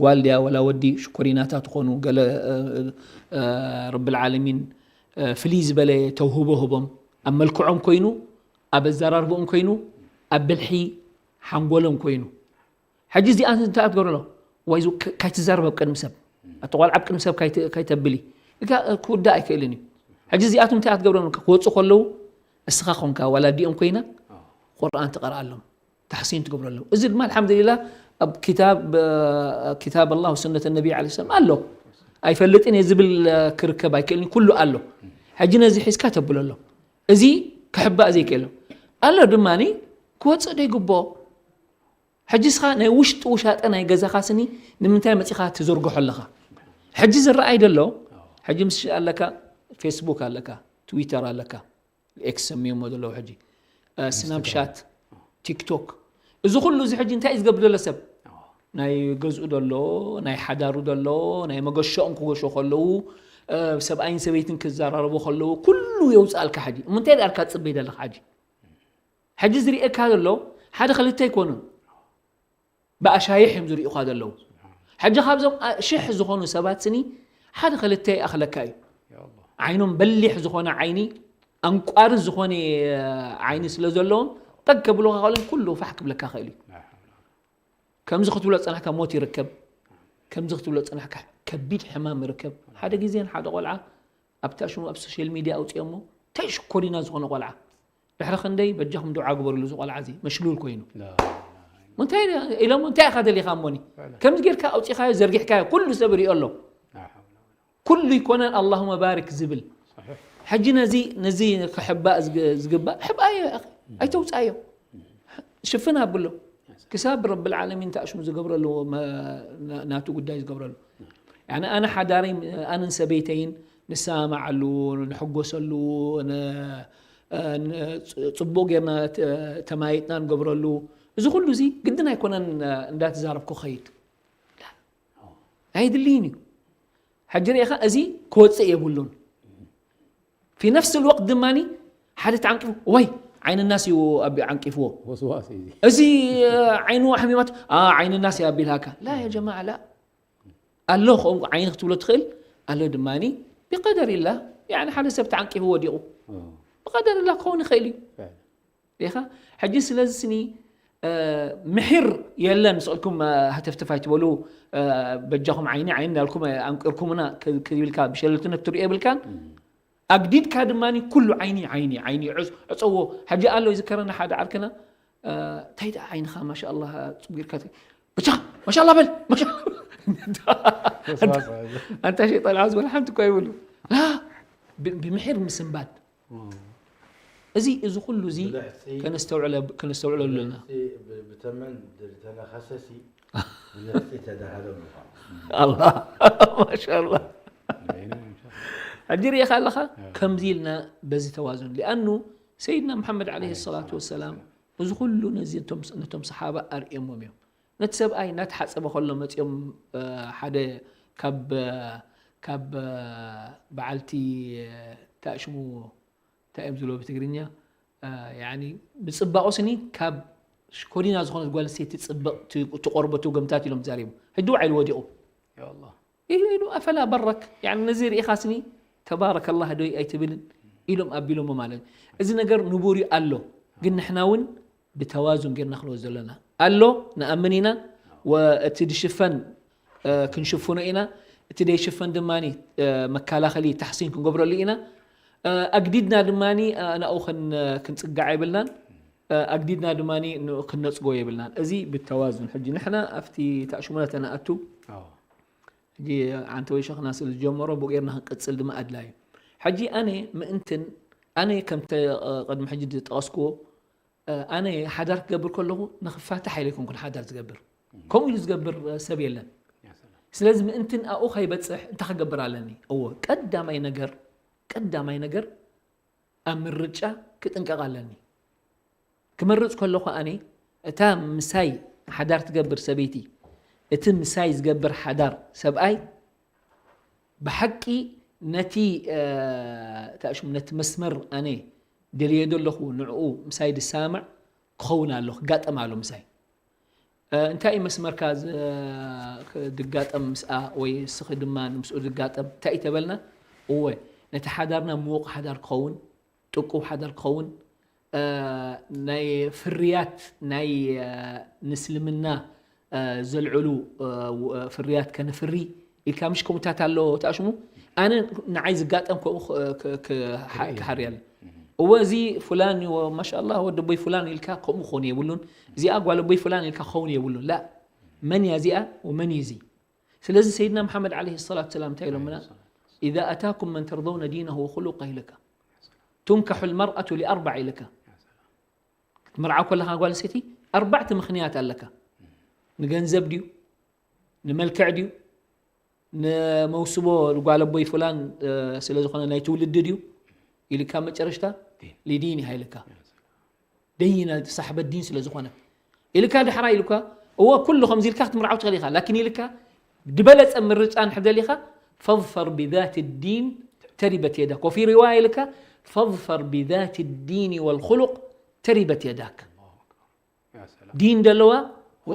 ጓል ድያ ወላ ወዲ ሽኮሪናታት ትኾኑ ገለ ረብል ዓለሚን ፍልይ ዝበለ ተውህቦ ህቦም ኣብ መልክዖም ኮይኑ ኣብ ኣዘራርብኦም ኮይኑ ኣብ ብልሒ ሓንጎሎም ኮይኑ ሕጂ እዚኣ እንታይ ትገብርሎ ዋይዙ ካይትዛረብ ኣብ ቅድሚ ሰብ ኣቲ ቆልዓ ኣብ ቅድሚ ሰብ ካይተብሊ እጋ ክውዳእ ኣይክእልን እዩ ሕጂ እዚኣቶም እንታይ ትገብሮም ክወፁ ከለዉ እስኻ ኮንካ ዋላ ዲኦም ኮይና ቁርኣን ትቀርኣሎም ታሕሲን ትገብረሎም እዚ ድማ ኣልሓምዱሊላ ኣብ ኪታብ ኪታብ ኣላህ ወሱነት ነቢ ለ ሰለም ኣሎ ኣይፈልጥን እየ ዝብል ክርከብ ኣይክእልን ኩሉ ኣሎ ሕጂ ነዚ ሒዝካ ተብለሎ እዚ ክሕባእ ዘይክእሎ ኣሎ ድማ ክወፅእ ዶ ይግብኦ ሕጂ እስኻ ናይ ውሽጢ ውሻጠ ናይ ገዛኻ ስኒ ንምንታይ መፂኻ ትዘርግሖ ኣለኻ ሕጂ ዝረኣይ ደሎ ሕጂ ምስ ኣለካ ፌስቡክ ኣለካ ትዊተር ኣለካ ኤክስ ሰሚዮሞ ዘለዉ ሕጂ ስናፕሻት ቲክቶክ እዚ ኩሉ እዚ ሕጂ እንታይ እዩ ዝገብር ዘሎ ሰብ ናይ ገዝኡ ደሎ ናይ ሓዳሩ ደሎ ናይ መገሸኦም ክገሾ ከለዉ ሰብኣይን ሰበይትን ክዘራረቡ ከለዉ ኩሉ የውፅኣልካ ሕጂ እሞ እንታይ ደኣልካ ትፅበይ ዘለካ ሕጂ ሕጂ ዝርእየካ ዘሎ ሓደ ክልተ ኣይኮኑን ብኣሻይሕ እዮም ዝርእዩኻ ዘለዉ ሕጂ ካብዞም ሽሕ ዝኾኑ ሰባት ስኒ ሓደ ክልተ ይኣኽለካ እዩ ዓይኖም በሊሕ ዝኾነ ዓይኒ ኣንቋሪ ዝኾነ ዓይኒ ስለ ዘለዎም ጠግ ከብሉኻ ከለን ኩሉ ፋሕ ክብለካ ኽእል እዩ ከምዚ ክትብሎ ፀናሕካ ሞት ይርከብ ከምዚ ክትብሎ ፀናሕካ ከቢድ ሕማም ይርከብ ሓደ ግዜ ሓደ ቆልዓ ኣብታ ሽሙ ኣብ ሶሻል ሚድያ ኣውፅኦሞ እንታይ ሽኮሪና ዝኾነ ቆልዓ ድሕሪ ክንደይ በጃኹም ዱዓ ግበርሉ እዚ ቆልዓ እዚ መሽሉል ኮይኑ እንታይ ኢሎም እንታይ ኢኻ ደሊኻ እሞኒ ከምዚ ጌርካ ኣውፂኻዮ ዘርጊሕካዮ ኩሉ ሰብ ሪኦ ኣሎ ኩሉ ይኮነን ኣላሁመ ባርክ ዝብል ሕጂ ነዚ ነዚ ክሕባእ ዝግባእ ሕባዮ ኣይተውፃዮ ሽፍን ኣብሎ ክሳብ ረብል ዓለሚን ተኣሽሙ ዝገብረሉ ናቱ ጉዳይ ዝገብረሉ ኣነ ሓዳረይ ኣነን ሰበይተይን ንሰማማዓሉ ንሕጎሰሉ ፅቡቅ ጌርና ተማይጥና ንገብረሉ እዚ ኩሉ እዚ ግድን ኣይኮነን እንዳተዛረብኩ ከይድ ኣይድልይን እዩ ሕጂ ሪኢኻ እዚ ክወፅእ የብሉን في نفس الوقت ድማ ሓደ ተዓንቂፉ ወይ ዓይኒ ናስ እዩ ኣቢ ዓንቂፍዎ እዚ ዓይኑ ኣሕሚማት ዓይኒ ናስ እዩ ኣቢልሃካ ላ ያ ጀማዓ ላ ኣሎ ከምኡ ዓይኒ ክትብሎ ትኽእል ኣሎ ድማ ብቀደር ኢላ ሓደ ሰብ ተዓንቂፉ ወዲቑ ብቀደር ኢላ ክኸውን ይኽእል እዩ ሪኢኻ ሕጂ ስለዚ ስኒ ምሒር የለን ስቕልኩም ሃተፍተፍ ኣይትበሉ በጃኹም ዓይኒ ዓይኒ እንዳልኩም ኣንቂርኩምና ክብልካ ብሸለልትነት ትሪኦ የብልካን ኣግዲድካ ድማ ኩሉ ዓይኒ ዓይኒ ዓይኒ ዕፀዎ ሕጂ ኣሎ ይዝከረና ሓደ ዓርክና እንታይ ደኣ ዓይንኻ ማሻ ኣላ ፅቡቅ ኢልካ ብቻ ማሻ ኣላ በል ኣንታ ሸይጣን ዓዝ ወላ ሓንቲ እኳ ይብሉ ብምሒር ምስንባድ እዚ እዚ ኩሉ እዚ ከነስተውዕለሉ ኣለና ብተመን ዝተነኸሰሲ ብልሕፂ ተዳሃለ ምዃኑ ኣላ ማሻላ ሕጂ ርኢኻ ኣለኻ ከምዚ ኢልና በዚ ተዋዙን ሊኣኑ ሰይድና መሓመድ ዓለይሂ ሰላቱ ወሰላም እዚ ኩሉ ነዚ ነቶም ሰሓባ ኣርእዮሞም እዮም። ነቲ ሰብኣይ እናተሓፀበ ከሎ መፂኦም ሓደ ካብ ካብ በዓልቲ ታሽሙ እንታይ እዮም ዝብሎ ብትግርኛ ብፅባቑ ስኒ ካብ ሽኮሪና ዝኾነት ጓል ኣንስተይቲ ፅብቕ ትቆርበቱ ገምታት ኢሎም ተዛሪቦም። ሕጂ ውዓይሉ ወዲቑ ኢሉ ኢሉ ኣፈላ በረክ ነዚ ርኢኻስኒ ተባረከላህ ዶይ ኣይትብልን ኢሎም ኣቢሎሞ ማለት እዩ። እዚ ነገር ንቡር እዩ ኣሎ፣ ግን ንሕና እውን ብተዋዙን ጌርና ክንወስዶ ኣለና። ኣሎ ንኣምን ኢና፣ ወእቲ ድሽፈን ክንሽፍኖ ኢና፣ እቲ ደይሽፈን ድማ መከላኸሊ ታሕሲን ክንገብረሉ ኢና። ኣግዲድና ድማ ናኡ ክንፅጋዕ የብልናን፣ ኣግዲድና ድማ ክንነፅጎ የብልናን። እዚ ብተዋዙን ሕጂ ንሕና ኣብቲ ታእሽሙና ተነኣቱ ሕጂ ዓንተ ወይ ሸኽና ስለ ዝጀመሮ ብኡ ጌርና ክንቅጽል ድማ ኣድላዩ። ሕጂ ኣነ ምእንትን ኣነ ከምተ ቅድሚ ሕጂ ዝጠቐስክዎ ኣነ ሓዳር ክገብር ከለኹ ንኽፋታሕ ኢለ ኣይኮንኩን ሓዳር ዝገብር። ከምኡ ኢሉ ዝገብር ሰብ የለን። ስለዚ ምእንትን ኣብኡ ከይበጽሕ እንታይ ክገብር ኣለኒ? እወ ቀዳማይ ነገር ቀዳማይ ነገር ኣብ ምርጫ ክጥንቀቕ ኣለኒ። ክመርጽ ከለኹ ኣነ እታ ምሳይ ሓዳር ትገብር ሰበይቲ እቲ ምሳይ ዝገብር ሓዳር ሰብኣይ ብሓቂ ነቲ ታሽሙ ነቲ መስመር ኣነ ደልየ ዘለኹ ንዕኡ ምሳይ ድሳማዕ ክኸውን ኣሎ ክጋጠም ኣሎ ምሳይ እንታይ እዩ መስመርካ ድጋጠም ምስኣ ወይ እስኺ ድማ ንምስኡ ድጋጠም እንታይ እዩ ተበልና እወ ነቲ ሓዳርና ምዉቕ ሓዳር ክኸውን ጥቁብ ሓዳር ክኸውን ናይ ፍርያት ናይ ንስልምና ዘልዕሉ ፍርያት ከነፍሪ ኢልካ ምሽ ከምኡታት ኣሎ ተኣሽሙ ኣነ ንዓይ ዝጋጠም ከምኡ ክሓርያ እወ እዚ ፍላን እዎ ማሻላ ወዲ ቦይ ፍላን ኢልካ ከምኡ ክኸውን የብሉን እዚኣ ጓል ቦይ ፍላን ኢልካ ክኸውን የብሉን ላ መን እያ እዚኣ ወመን እዩ እዚ ስለዚ ሰይድና መሓመድ ዓለይሂ ሰላቱ ሰላም እንታይ ኢሎምና إذا أتاكم من ترضون دينه وخلقه ኢልካ تنكح المرأة لأربع ኢልካ ክትምርዓው ከለኻ ጓል ኣንስተይቲ ኣርባዕተ ምኽንያት ኣለካ ንገንዘብ ድዩ ንመልክዕ ድዩ ንመውስቦ ጓል ኣቦይ ፍላን ስለ ዝኾነ ናይ ትውልዲ ድዩ ኢልካ መጨረሽታ ሊዲን ኢልካ ደይና ሳሕበት ዲን ስለ ዝኾነ ኢልካ ድሕራ ኢልካ እወ ኩሉ ከምዚ ኢልካ ክትምርዓው ትኽእል ኢኻ ላኪን ኢልካ ዝበለፀ ምርጫ እንድሕር ደሊኻ فاظفر بذات الدين تربت يداك وفي رواية ኢልካ فاظفر بذات الدين والخلق تربت يداك ዲን ዘለዋ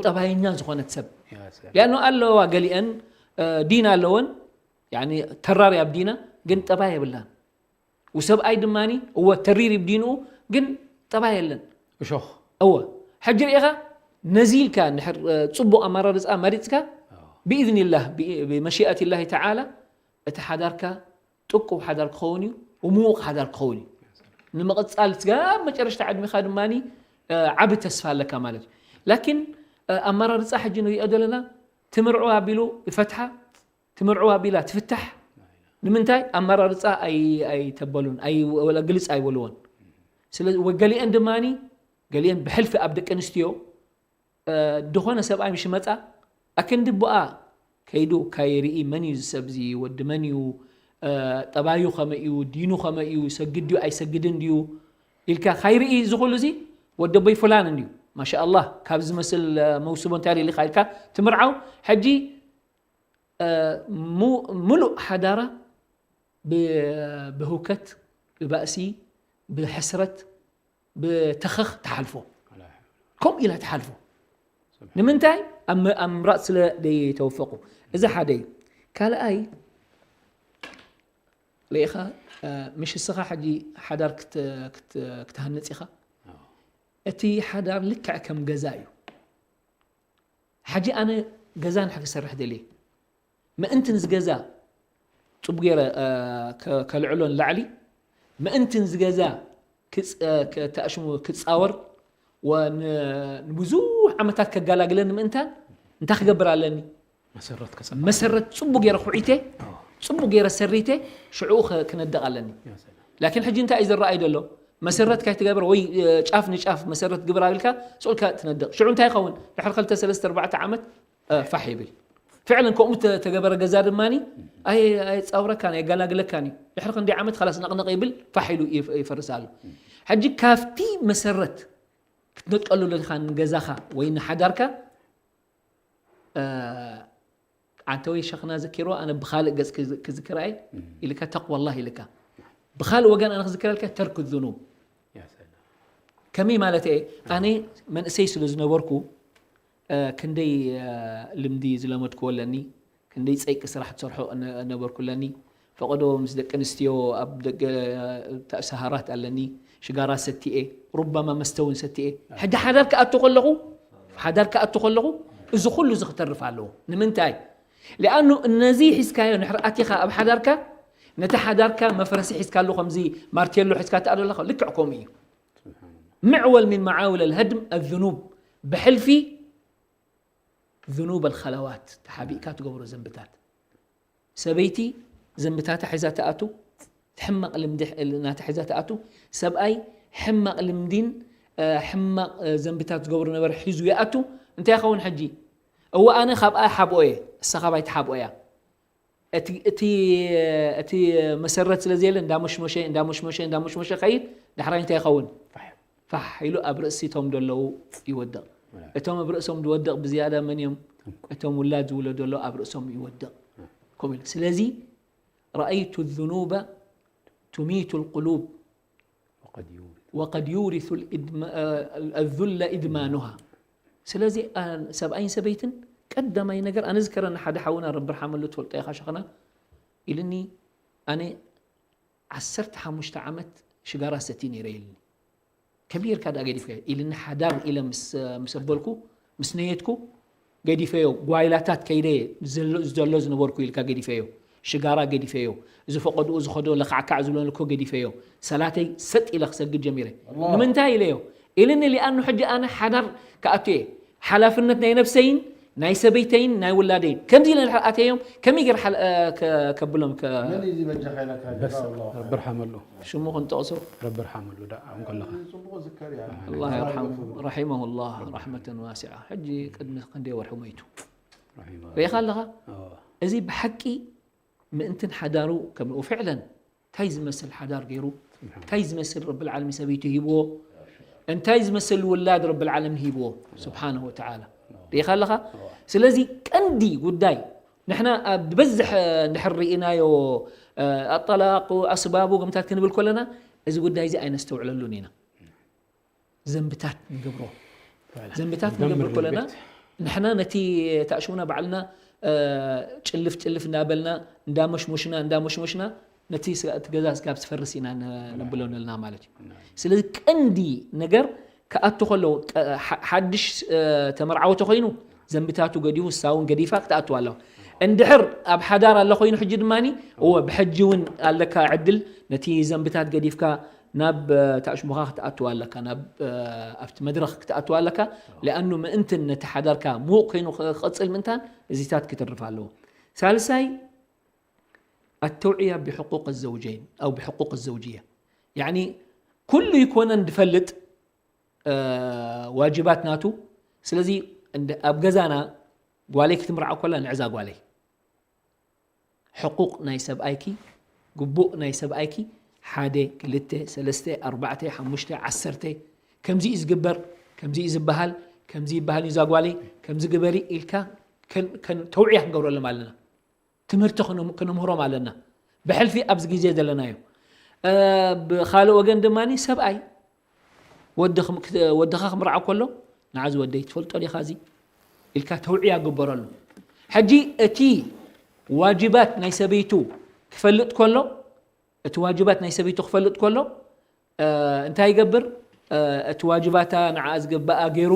ጠባየኛ ዝኾነት ሰብ ሊኣኖ ኣለዋ ገሊአን ዲን ኣለወን ተራሪ ኣብ ዲና ግን ጠባይ የብላን ውሰብኣይ ድማ እወ ተሪር ብዲንኡ ግን ጠባይ የለን እሾኽ እወ ሕጂ ርኢኻ ነዚ ኢልካ እንድሕር ፅቡቕ ኣመራርፃ መሪፅካ ብኢዝኒላህ ብመሽኣት ላሂ ተዓላ እቲ ሓዳርካ ጥቁብ ሓዳር ክኸውን እዩ ምዉቕ ሓዳር ክኸውን እዩ ንምቕፃል ስጋብ መጨረሽታ ዕድሜኻ ድማ ዓቢ ተስፋ ኣለካ ማለት እዩ ላኪን ኣመራርፃ ሕጂ ንሪኦ ዘለና ትምርዖ ኣቢሉ ይፈትሓ ትምርዕዋ ቢላ ትፍታሕ ንምንታይ ኣመራርፃ ኣይተበሉን ወላ ግልፅ ኣይበልዎን ስለዚ ወገሊአን ድማ ገሊአን ብሕልፊ ኣብ ደቂ ኣንስትዮ ድኾነ ሰብኣይ ምሽ መፃ ኣክንዲ ቦኣ ከይዱ ካይርኢ መን እዩ ዝሰብ እዚ ወዲ መን እዩ ጠባዩ ከመይ እዩ ዲኑ ከመይ እዩ ይሰግድ ድዩ ኣይሰግድን ድዩ ኢልካ ካይርኢ ዝኹሉ እዚ ወደቦይ ፍላን እንድዩ ማሻ ኣላህ ካብ ዝመስል መውስቦ እንታይ ኢልካ ኢልካ ትምርዓው ሕጂ ሙሉእ ሓዳራ ብህውከት ብባእሲ ብሕስረት ብተኸኽ ትሓልፎ ከምኡ ኢላ ትሓልፎ ንምንታይ ኣብ ምምራፅ ስለ ዘይተወፈቁ እዚ ሓደ እዩ ካልኣይ ርኢኻ ምሽ እስኻ ሕጂ ሓዳር ክትሃንፅ ኢኻ እቲ ሓዳር ልክዕ ከም ገዛ እዩ ሓጂ ኣነ ገዛ ንሕ ክሰርሕ ደልየ ምእንትን ዝገዛ ፅቡ ገይረ ከልዕሎ ንላዕሊ ምእንትን ዝገዛ ተእሽሙ ክፃወር ንብዙሕ ዓመታት ከጋላግለኒ ምእንታን እንታይ ክገብር ኣለኒ መሰረት ጽቡ ገይረ ኩዒተ ጽቡ ገይረ ሰሪተ ሽዑ ክነድቕ ኣለኒ ላኪን ሕጂ እንታይ እዩ ዝረኣይ ዘሎ መሰረት ካይትገብር ወይ ጫፍ ንጫፍ መሰረት ግብር ኣቢልካ ስኡልካ ትነድቕ ሽዑ እንታይ ይኸውን ድሕሪ ክልተ ሰለስተ ኣርባዕተ ዓመት ፋሕ ይብል ፍዕለን ከምኡ ተ- ተገበረ ገዛ ድማ ኣየፃውረካን ኣየገላግለካን እዩ። ድሕሪ ክንደይ ዓመት ላስ ነቕነቕ ይብል፣ ፋሕ ኢሉ ይፈርስ ኣሎ። ሕጂ ካብቲ መሰረት ክትነጥቀሉ ለካ ንገዛኻ ወይ ንሓዳርካ፣ ኣንተ ወይ ሸኽና ዘኪሮ ኣነ ብኻልእ ገጽ ክዝክራ እየ ኢልካ፣ ተቅዋላህ ኢልካ። ብኻልእ ወገን ኣነ ክዝክረልካ፣ ተርክ ذኑብ። ከመይ ማለት እየ? ኣነ መንእሰይ ስለ ዝነበርኩ ክንደይ ልምዲ ዝለመድክዎ ኣለኒ። ክንደይ ጸይቂ ስራሕ ትሰርሖ ነበርኩ ኣለኒ። ፈቐዶ ምስ ደቂ ኣንስትዮ ኣብ ደገ ሰሃራት ኣለኒ። ሽጋራ ሰቲኤ፣ ሩባማ መስተ እውን ሰቲኤ። ሕጂ ሓዳር ክኣቱ ከለኹ፣ ሓዳር ክኣቱ ከለኹ እዚ ኩሉ እዚ ክተርፍ ኣለዎ። ንምንታይ? ሊኣኑ እነዚ ሒዝካዮ ንሕር ኣቲኻ ኣብ ሓዳርካ፣ ነቲ ሓዳርካ መፍረሲ ሒዝካሉ፣ ከምዚ ማርቴሎ ሒዝካ ትኣዶ ኣለኻ፣ ልክዕ ከምኡ እዩ። ምዕወል ሚን መዓውል ኣልሀድም ኣዝኑብ፣ ብሕልፊ ذنوب الخلوات ተሓቢእካ ትገብሮ ዘንብታት። ሰበይቲ ዘንብታታ ሒዛ ትኣቱ፣ ሕማቕ ልምዲ ናታ ሒዛ ትኣቱ። ሰብኣይ ሕማቕ ልምዲን ሕማቕ ዘንብታት ዝገብሩ ነበረ ሒዙ ይኣቱ። እንታይ ይኸውን ሕጂ? እወ ኣነ ካብኣ ሓብኦ እየ፣ እሳ ካባይ ትሓብኦ እያ። እቲ መሰረት ስለ ዘየለ እንዳመሽመሸ እንዳመሽመሸ እንዳመሽመሸ ከይድ። ዳሕራይ እንታይ ይኸውን? ፋሕ ኢሉ ኣብ ርእሲ እቶም ደለዉ ይወድቕ። እቶም ኣብ ርእሶም ዝወድቕ ብዝያዳ መን እዮም? እቶም ውላድ ዝውለዱ ኣለዉ ኣብ ርእሶም ይወድቕ። ከምኡ ኢሉ ስለዚ رأيت الذنوب تميت القلوب وقد يورث الذل إدمانها. ስለዚ ሰብኣይን ሰበይትን ቀዳማይ ነገር ኣነ ዝከረኒ ሓደ ሓውና ረቢ ርሓመሉ ትፈልጦ ኢኻ ሸኽና ኢልኒ ኣነ ዓሰርተ ሓሙሽተ ዓመት ሽጋራ ሰቲ ነይረ ኢልኒ። ከመይ ጌርካ ደኣ ገዲፍካዮ ኢልኒ። ሓዳር ኢለ ምስ ኣበልኩ ምስ ነየትኩ ገዲፈዮ። ጓይላታት ከይደ ዘሎ ዝነበርኩ ኢልካ ገዲፈዮ። ሽጋራ ገዲፈዮ። ዝፈቐድኡ ዝኸዶ ለካዕካዕ ዝብለንኮ ገዲፈዮ። ሰላተይ ሰጥ ኢለ ክሰግድ ጀሚረ። ንምንታይ ኢለዮ ኢልኒ። ሊኣኑ ሕጂ ኣነ ሓዳር ክኣቱ እየ። ሓላፍነት ናይ ነብሰይን ናይ ሰበይተይን ናይ ውላደይን ከምዚ ኢለ ድሕር ኣተዮም ከመይ ገይር ሓል- እ፣ ከ- ከብሎም ከ- መን እዩ ዝበጃኻ ኢለካ? ጀዛኡ ላሁ ረቢ ርሓመሉ። ሽሙ ክንጠቕሶ? ረቢ ርሓመሉ ደኣ ኣሁን ከለኻ። ጽቡቕ ዝከር እያ። ኣላህ የርሓሙ። ረሒመሁ ላህ ረሕመተን ዋሲዓ። ሕጂ ቅድሚ ክንደይ ወርሒ ሞይቱ። ረሒመሁ። ርኢኻ ኣለኻ? ኣዎ። እዚ ብሓቂ ምእንትን ሓዳሩ ከም ፍዕለን እንታይ ዝመስል ሓዳር ገይሩ እንታይ ዝመስል ረብል ዓለሚን ሰበይቱ ሂብዎ እንታይ ዝመስል ውላድ ረብል ዓለሚን ሂብዎ ስብሓንሁ ወተዓላ ርኢኻ ኣለኻ። ስለዚ ቀንዲ ጉዳይ ንሕና ኣብ ዝበዝሕ እንድሕር ርኢናዮ ኣጠላቁ ኣስባቡ ገምታት ክንብል ከለና እዚ ጉዳይ እዚ ኣይነስተውዕለሉን ኢና። ዘንብታት ንገብሮ ዘንብታት ንገብር ከለና ንሕና ነቲ ታእሽሙና ባዕልና ጭልፍ ጭልፍ እንዳበልና እንዳመሽሙሽና እንዳመሽሙሽና ነቲ ገዛ ስጋብ ዝፈርስ ኢና ንብሎ ነልና ማለት እዩ። ስለዚ ቀንዲ ነገር ክኣቱ ከሎ ሓድሽ ተመርዓወቲ ኮይኑ ዘንብታቱ ገዲፉ እሳ እውን ገዲፋ ክትኣትዋ ኣለዋ። እንድሕር ኣብ ሓዳር ኣሎ ኮይኑ ሕጂ ድማ እወ ብሕጂ እውን ኣለካ ዕድል ነቲ ዘንብታት ገዲፍካ ናብ ታሽሙኻ ክትኣትዋ ኣለካ፣ ናብ ኣብቲ መድረኽ ክትኣትዋ ኣለካ። ሊኣኑ ምእንትን ነቲ ሓዳርካ ምዉቕ ኮይኑ ክቕጽል ምእንታን እዚታት ክትርፍ ኣለዎ። ሳልሳይ ኣተውዕያ ብሕቁቅ ዘውጀይን ኣው ብሕቁቅ ዘውጅያ ያኒ ኩሉ ይኮነን ድፈልጥ ዋጅባት ናቱ። ስለዚ ኣብ ገዛና ጓለይ ክትምርዓ ኮላ ንዕዛ ጓለይ ሕቁቕ ናይ ሰብኣይኪ ግቡእ ናይ ሰብኣይኪ ሓደ ክልተ ሰለስተ ኣርባዕተ ሓሙሽተ ዓሰርተ ከምዚ እዩ ዝግበር ከምዚ እዩ ዝበሃል ከምዚ ይበሃል እዩ ዛጓለይ ከምዚ ግበሪ ኢልካ ተውዕያ ክንገብረሎም ኣለና። ትምህርቲ ክነምህሮም ኣለና ብሕልፊ ኣብዚ ግዜ ዘለናዮ። ብካልእ ወገን ድማ ሰብኣይ ወድኻ ክምርዓ ከሎ ንዓዚ ወደይ ትፈልጦ ዲኻ እዚ ኢልካ ተውዕያ ግበረሉ። ሕጂ እቲ ዋጅባት ናይ ሰበይቱ ክፈልጥ ከሎ እቲ ዋጅባት ናይ ሰበይቱ ክፈልጥ ከሎ እንታይ ይገብር? እቲ ዋጅባታ ንዓ ዝግባኣ ገይሩ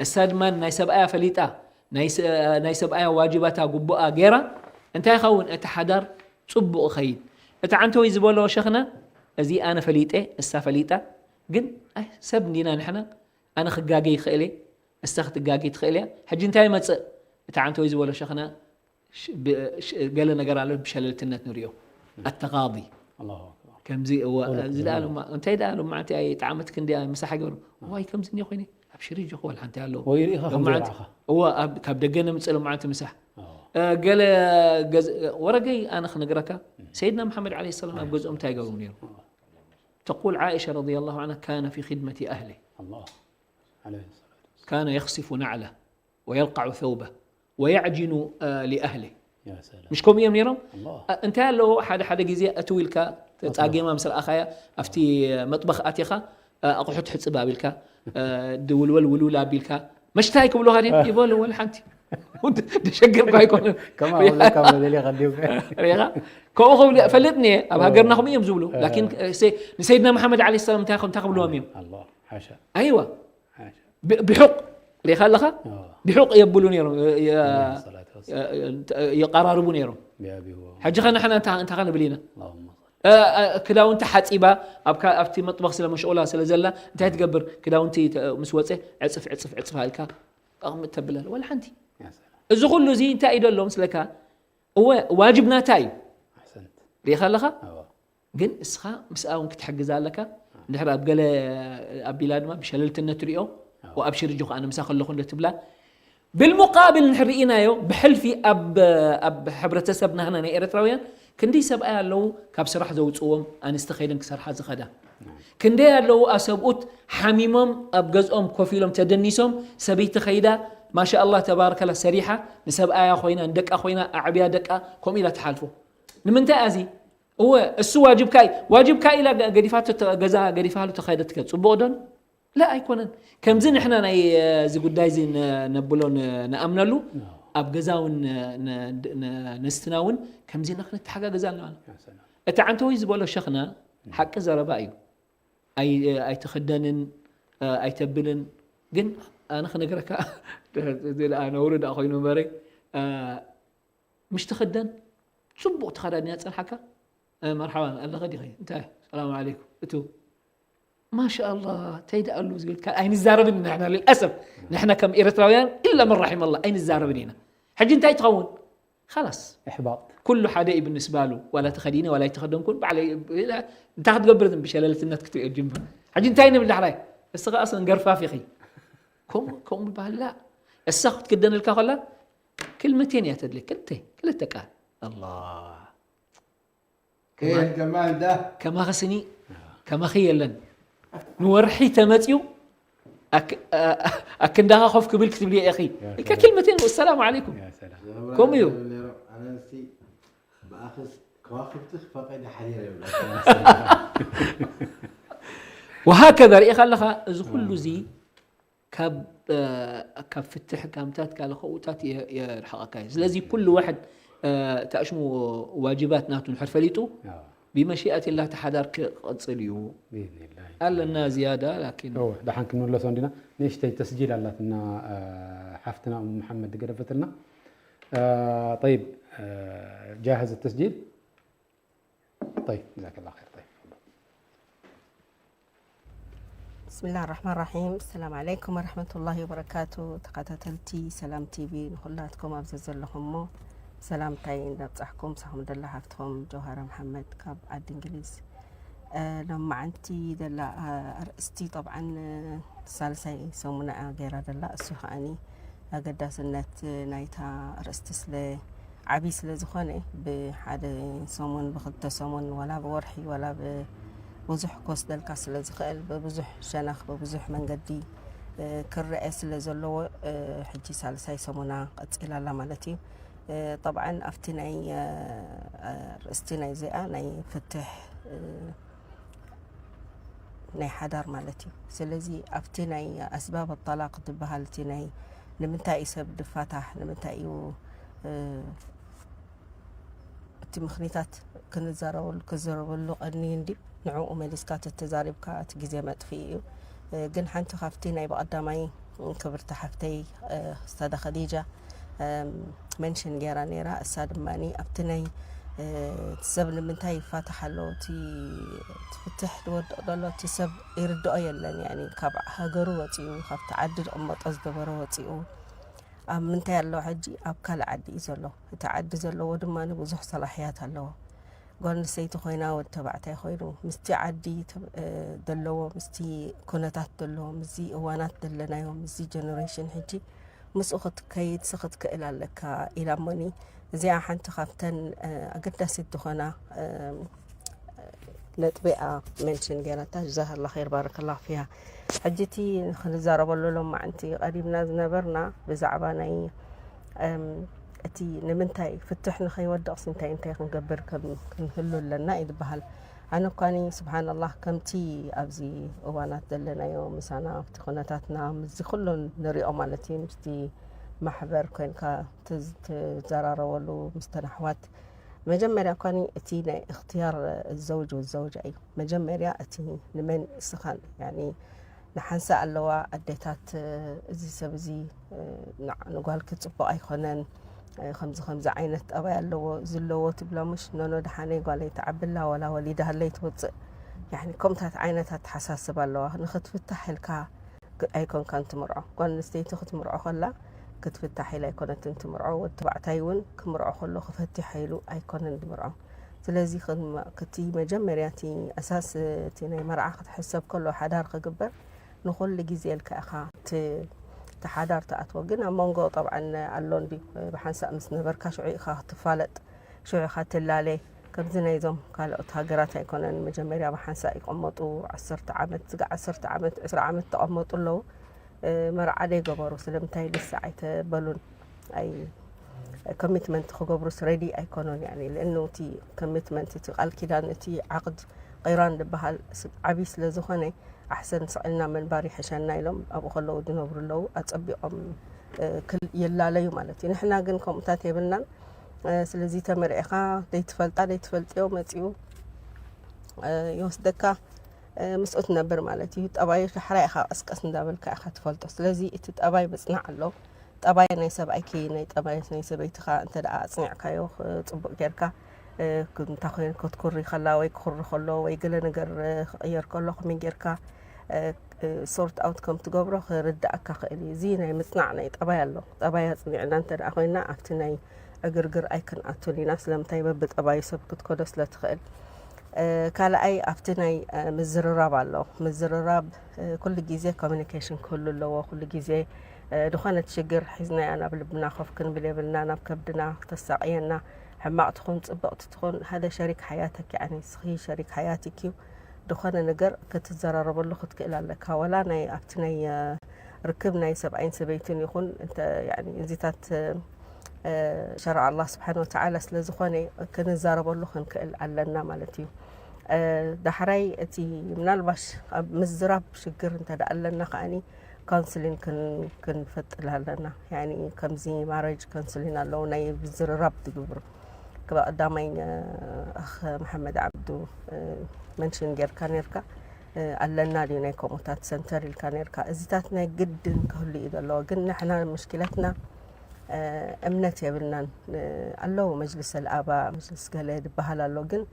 እሳ ድማ ናይ ሰብኣያ ፈሊጣ ናይ ሰብኣያ ዋጅባታ ጉቡኣ ገይራ እንታይ ይኸውን እቲ ሓዳር ፅቡቕ ይኸይድ። እቲ ዓንተወይ ዝበሎ ሸኽና እዚ ኣነ ፈሊጠ እሳ ፈሊጣ ግን ሰብ እንዲና ንሕና ኣነ ክጋገ ይኽእል እየ እሳ ክትጋገ ትኽእል እያ። ሕጂ እንታይ ይመፅእ? እቲ ዓንተወይ ዝበሎ ሸኽና ገለ ነገር ኣሎ ብሸለልትነት ንሪኦ ኣተቃዲ ከምዚ እዚ ደኣ ሎማ እንታይ ደኣ ሎማዓንቲ ኣይጠዓመትክ እንድያ ምሳሕ ኣይገበሩ ዋይ ከምዚ እኒኦ ኮይነ ኣብሽሪ ጆ ክበል ሓንቲ ኣለዎ ወይ ርኢኻ ከም ሎማዓንቲ ዘይረኣኻ እወ ኣብ- ካብ ደገ ነምፅእ ሎማዓንቲ ምሳሕ ኣዎ። ገለ ወረገይ ኣነ ክነግረካ ሰይድና መሓመድ ለ ሰላም ኣብ ገዝኦም እንታይ ይገብሩ ነይሩ? تقول عائشة رضي الله عنها كان في خدمة أهله. الله عليه الصلاة والسلام. كان يخصف نعله ويلقع ثوبه ويعجن لأهله. مش كم يوم نيرم؟ الله. أنت لو حدا حدا جزية أتويلك تتاقي ما مثل أخايا أفتي مطبخ أتيخا أقحط حتس بابلك دولول ولول أبيلك مشتاي كبلو هذه يبول ولا حنتي ደሸገርኩ ኣይኮነን። ከማ ወላ ካብ መደሊ ቀዲምካ። ሪኻ? ከምኡ ክብሉ ፈለጥኒ እየ። ኣብ ሃገርና ከምኡ እዮም ዝብሉ። ላኪን ንሰይድና መሓመድ ዓለይሂ ሰላም እንታይ ከም እንታይ ክብልዎም እዮም? ኣላህ ሓሻ። ኣይዋ። ሓሻ። ብ- ብሑቕ ሪኻ ኣለኻ? ብሑቕ የብሉ ነይሮም። የ- የ- ሰላት ወሰላም። የ- የቀራርቡ ነይሮም። ቢኣቢ ወ- ሕጂ ኸ ንሕና እንታይ እንታይ ኸ ንብል ኢና? ኣላሁመ ክዳውንቲ ሓፂባ ኣብካ ኣብቲ መጥበኽ ስለ መሽቁላ ስለ ዘላ እንታይ ትገብር? ክዳውንቲ ምስ ወፀ ዕፅፍ ዕፅፍ ዕፅፍ ኣልካ ኣቕምጥ ተብላል ወላ ሓንቲ። እዚ ኩሉ እዚ እንታይ እዩ ደሎ ምስለካ? እወ ዋጅብ ናታ እዩ። ሪኢኻ ኣለኻ? ግን እስኻ ምስኣ እውን ክትሕግዛ ኣለካ። እንድሕር ኣብ ገለ ኣቢላ ድማ ብሸለልትነት ትሪኦ። ወኣብሽር እጆ ከኣ ንምሳ ከለኹ እንደ ትብላ ብልሙቃብል ንሕርኢናዮ ብሕልፊ ኣብ ኣብ ሕብረተሰብ ናህና ናይ ኤርትራውያን ክንዲ ሰብኣይ ኣለዉ ካብ ስራሕ ዘውፅዎም ኣንስቲ ከይደን ክሰርሓ ዝኸዳ ክንደይ ኣለዉ ኣሰብኡት ሓሚሞም ኣብ ገዝኦም ኮፍ ኢሎም ተደኒሶም ሰበይቲ ከይዳ ማሻ ኣላህ ተባረከላ ሰሪሓ ንሰብኣያ ኮይና ንደቃ ኮይና ኣዕብያ ደቃ ከምኡ ኢላ ትሓልፎ ንምንታይ ኣዚ እወ እሱ ዋጅብካ እዩ ዋጅብካ ኢላ ገዲፋቶ ገዛ ገዲፋሉ ተኸደትከ ፅቡቕ ዶን لا ኣይኮነን ከምዚ ንሕና ናይ እዚ ጉዳይ እዚ ነብሎ ንኣምነሉ ኣብ ገዛ እውን ነስትና እውን ከምዚ ኢና ክንተሓጋገዝ ኣለና እቲ ዓንተወይ ዝበሎ ሸኽና ሓቂ ዘረባ እዩ ኣይትኽደንን ኣይተብልን ግን ኣነ ክነግረካ ነውሪ ዳ ኮይኑ በረ ምሽ ትኽደን ጽቡቕ ተኸዳዲና ጸንሓካ መርሓባ ኣለኸ ዲኸ እንታይ ሰላም ዓለይኩም እቱ ማሻ ኣላ እንታይ ደኣሉ ዝብል ኣይንዛረብን ኢና ንሕና ልልኣሰፍ ንሕና ከም ኤርትራውያን ኢላ መን ራሒም ኣላ ኣይንዛረብን ኢና ሕጂ እንታይ ትኸውን خلاص إحباط ኩሉ ሓደ እዩ ብንስባሉ ዋላ ተኸዲነ ዋላ ኣይተኸደንኩን ባዕለይ እንታይ ክትገብር ብሸለልትነት ክትሪኦ ጅምር ሕጂ እንታይ ንብል ዳሕራይ እስኻ ኣስን ገርፋፍ ኢኺ ከምኡ ከምኡ ባላ እሳ ክትክደነልካ ከላ ክልመቴን እያ ተድልየክ ክልተ ክልተ ቃል ኣላ ከማኺ ስኒ ከማኺ የለን ንወርሒ ተመፅዩ ኣክንዳኻ ኮፍ ክብል ክትብልዮ ኢኺ ኢልካ ክልመቴን ሰላም ዓለይኩም ከምኡ እዩ ብኣኽስ ከዋክብቲ ፈቐደ ሓዲረ ይብላ ወሃከዛ ርኢኻ ኣለኻ እዚ ኩሉ እዚ ካብ ፍትሕ ካብ ምታት ካልእ ከውታት የርሕቐካ እዩ ስለዚ ኩሉ ዋሕድ ተኣሽሙ ዋጅባት ናቱ ንድሕር ፈሊጡ ብመሽኣት ላ ተሓዳር ክቐፅል እዩ ኣለና ዝያዳ ላኪን ደሓን ክንምለሶ እንዲና ንእሽተይ ተስጂል ኣላትና ሓፍትና ኡም መሓመድ ዝገደፈትልና طيب جاهز التسجيل طيب جزاك الله خير طيب بسم الله الرحمن الرحيم السلام عليكم ورحمة الله وبركاته ተኸታተልቲ ሰላም ቲቪ ንኹላትኩም ኣብዚ ዘለኹሞ ሰላምታይ እንዳብፃሕኩም ሳኹም ደላ ሃፍትኹም ጀውሃራ መሓመድ ካብ ዓዲ እንግሊዝ ሎማዓንቲ ደላ ኣርእስቲ ጠብዓን ሳልሳይ ሰሙና እያ ገይራ ደላ እሱ ከዓኒ ኣገዳስነት ናይታ ኣርእስቲ ስለ ዓብዪ ስለ ዝኾነ ብሓደ ሰሙን ብክልተ ሰሙን ዋላ ብወርሒ ዋላ ብብዙሕ ክወስደልካ ስለ ዝኽእል ብብዙሕ ሸነኽ ብብዙሕ መንገዲ ክረአ ስለ ዘለዎ ሕጂ ሳልሳይ ሰሙና ቀፂላ ኣላ ማለት እዩ ጠብዓን ኣብቲ ናይ ርእስቲ ናይ እዚኣ ናይ ፍትሕ ናይ ሓዳር ማለት እዩ ስለዚ ኣብቲ ናይ ኣስባብ ኣጠላቅ ትበሃል እቲ ናይ ንምንታይ እዩ ሰብ ድፋታሕ ንምንታይ እዩ እቲ ምክኒታት ክንዘረበሉ ክዘረበሉ ቀኒ እንዲ ንዕኡ መሊስካ ተተዛሪብካ እቲ ግዜ መጥፍኢ እዩ ግን ሓንቲ ካብቲ ናይ ብቐዳማይ ክብርቲ ሓፍተይ ስታዳ ከዲጃ መንሽን ገይራ ነይራ እሳ ድማ ኣብቲ ናይ ሰብ ንምንታይ ይፋታሕ ኣሎ እቲ ፍትሕ ዝወድቕ ዘሎ እቲ ሰብ ይርድኦ የለን ያኒ ካብ ሃገሩ ወፂኡ ካብቲ ዓዲ ዝቕመጦ ዝገበረ ወፂኡ ኣብ ምንታይ ኣሎ ሕጂ ኣብ ካልእ ዓዲ እዩ ዘሎ እቲ ዓዲ ዘለዎ ድማ ብዙሕ ሰላሕያት ኣለዎ ጓል ኣንስተይቲ ኮይና ወዲ ተባዕታይ ኮይኑ ምስቲ ዓዲ ዘለዎ ምስቲ ኩነታት ዘለዎ ምስዚ እዋናት ዘለናዮ ምስዚ ጀነሬሽን ሕጂ ምስኡ ክትከይድ ሲ ክትክእል ኣለካ ኢላ እሞኒ። እዚኣ ሓንቲ ካብተን ኣገዳሲት ዝኾና ነጥቢኣ መንሽን ገይራታ። ጀዛሃላ ኸይር ባረከላ ፊሃ። ሕጂ እቲ ክንዛረበሉ ሎማዓንቲ ቀዲምና ዝነበርና ብዛዕባ ናይ እቲ ንምንታይ ፍትሕ ንኸይወድቕሲ እንታይ እንታይ ክንገብር ከም ክንህሉ ኣለና እዩ ዝበሃል። ኣነ እኳኒ ስብሓንላህ ከምቲ ኣብዚ እዋናት ዘለናዮ ምሳና ኣብቲ ኩነታትና ምስዚ ኩሉ ንሪኦ ማለት እዩ ምስቲ ማሕበር ኮይንካ ትዝ- ትዘራረበሉ ምስተን ኣሕዋት መጀመርያ እኳኒ እቲ ናይ እክትያር ዘውጅ ወዘውጃ እዩ። መጀመርያ እቲ ንመን እስኻን ያኒ ንሓንሳ ኣለዋ ኣዴታት እዚ ሰብ እዚ ንጓልኪ ፅቡቅ ኣይኮነን ከምዚ ከምዚ ዓይነት ጠባይ ኣለዎ ዝለዎ ትብላ ምሽ ኖኖ ደሓነይ ጓለይ ትዓብላ ወላ ወሊዳ ሃለይ ትወፅእ ያኒ ከምታት ዓይነት ኣተሓሳስብ ኣለዋ ንክትፍታሕ ኢልካ ኣይኮንካን ትምርዖ ጓል ኣንስተይቲ ክትምርዖ ከላ ክትፍታሕ ኢላ ኣይኮነትን ትምርዖ ወዲ ተባዕታይ እውን ክምርዖ ከሎ ክፈትሕ ኢሉ ኣይኮነን ዝምርዖ ስለዚ ክቲ መጀመርያ እቲ ኣሳስ እቲ ናይ መርዓ ክትሕሰብ ከሎ ሓዳር ክግበር ንኹሉ ግዜ ኢልካ ኢኻ እቲ ሓዳር ትኣትዎ ግን ኣብ መንጎ ጠብዓን ኣሎ እንዲ ብሓንሳእ ምስ ነበርካ ሽዑ ኢኻ ክትፋለጥ ሽዑ ኢኻ ትላለ ከምዚ ናይዞም ካልኦት ሃገራት ኣይኮነን መጀመርያ ብሓንሳእ ይቀመጡ ዓሰርተ ዓመት ስጋ ዓሰርተ ዓመት ዕስራ ዓመት ተቐመጡ ኣለዉ መርዓ ደይገበሩ ስለምንታይ ልስዕ ኣይተበሉን ኣይ ኮሚትመንት ክገብሩስ ሬዲ ኣይኮኑን ያኒ ልእኑ እቲ ኮሚትመንት እቲ ቃል ኪዳን እቲ ዓቅድ ቂራን ዝበሃል ዓብይ ስለ ዝኾነ ኣሕሰን ስቕ ኢልና ምንባር ይሕሸና ኢሎም ኣብኡ ከለዉ ዝነብሩ ኣለዉ ኣፀቢቖም ይላለዩ ማለት እዩ ንሕና ግን ከምኡታት የብልናን ስለዚ ተመርዒኻ ዘይትፈልጣ ዘይትፈልጥዮ መፂኡ ይወስደካ ምስኡ ትነብር ማለት እዩ ጠባዩ ዳሕራይ ኢኻ ቀስቀስ እንዳበልካ ኢኻ ትፈልጦ ስለዚ እቲ ጠባይ ምፅናዕ ኣሎ ጠባይ ናይ ሰብኣይኪ ናይ ጠባይ ናይ ሰበይትኻ እንተ ደኣ ኣፅኒዕካዮ ጽቡቅ ጌርካ እንታይ ኮይኑ ክትኩሪ ከላ ወይ ክኩሪ ከሎ ወይ ገለ ነገር ክቕየር ከሎ ከመይ ጌርካ ሶርት ኣውት ከም ትገብሮ ክርዳእካ ክእል እዩ እዚ ናይ ምፅናዕ ናይ ጠባይ ኣሎ ጠባይ ኣፅኒዕና እንተ ደኣ ኮይና ኣብቲ ናይ ዕግርግር ኣይክንኣቱን ኢና ስለምንታይ በብጠባዩ ሰብ ክትከዶ ስለ ትኽእል ካልኣይ ኣብቲ ናይ ምዝርራብ ኣሎ ምዝርራብ ኩሉ ግዜ ኮሚኒኬሽን ክህሉ ኣለዎ ኩሉ ግዜ ድኾነት ሽግር ሒዝናያ ናብ ልብና ኮፍ ክንብል የብልና ናብ ከብድና ክተሳቅየና ሕማቅ ትኹን ፅብቅቲ ትኹን ሓደ ሸሪክ ሓያተኪ ኣነ ስኺ ሸሪክ ሓያትኪ እዩ ድኾነ ነገር ክትዘራረበሉ ክትክእል ኣለካ ወላ ናይ ኣብቲ ናይ ርክብ ናይ ሰብኣይን ሰበይትን ይኹን እዚታት ሸርዓ ኣላህ ስብሓን ወተዓላ ስለ ዝኾነ ክንዛረበሉ ክንክእል ኣለና ማለት እዩ። ዳሕራይ እቲ ምናልባሽ ኣብ ምዝራብ ሽግር እንተ ደኣ ኣለና ከኣኒ ካውንስሊን ክንፈጥር ኣለና። ያኒ ከምዚ ማሬጅ ካውንስሊን ኣለዉ ናይ ምዝርራብ ዝግብሩ። ክባ ቀዳማይ ኣኽ መሓመድ ዓብዱ መንሽን ጌርካ ኔርካ ኣለና ድዩ ናይ ከምኡታት ሰንተር ኢልካ ኔርካ። እዚታት ናይ ግድን ክህሉ እዩ ዘለዎ። ግን ንሕና ምሽኪለትና እምነት የብልናን ኣለዉ መጅልስ ኣልኣባ መጅልስ ገለ ዝበሃል ኣሎ ግን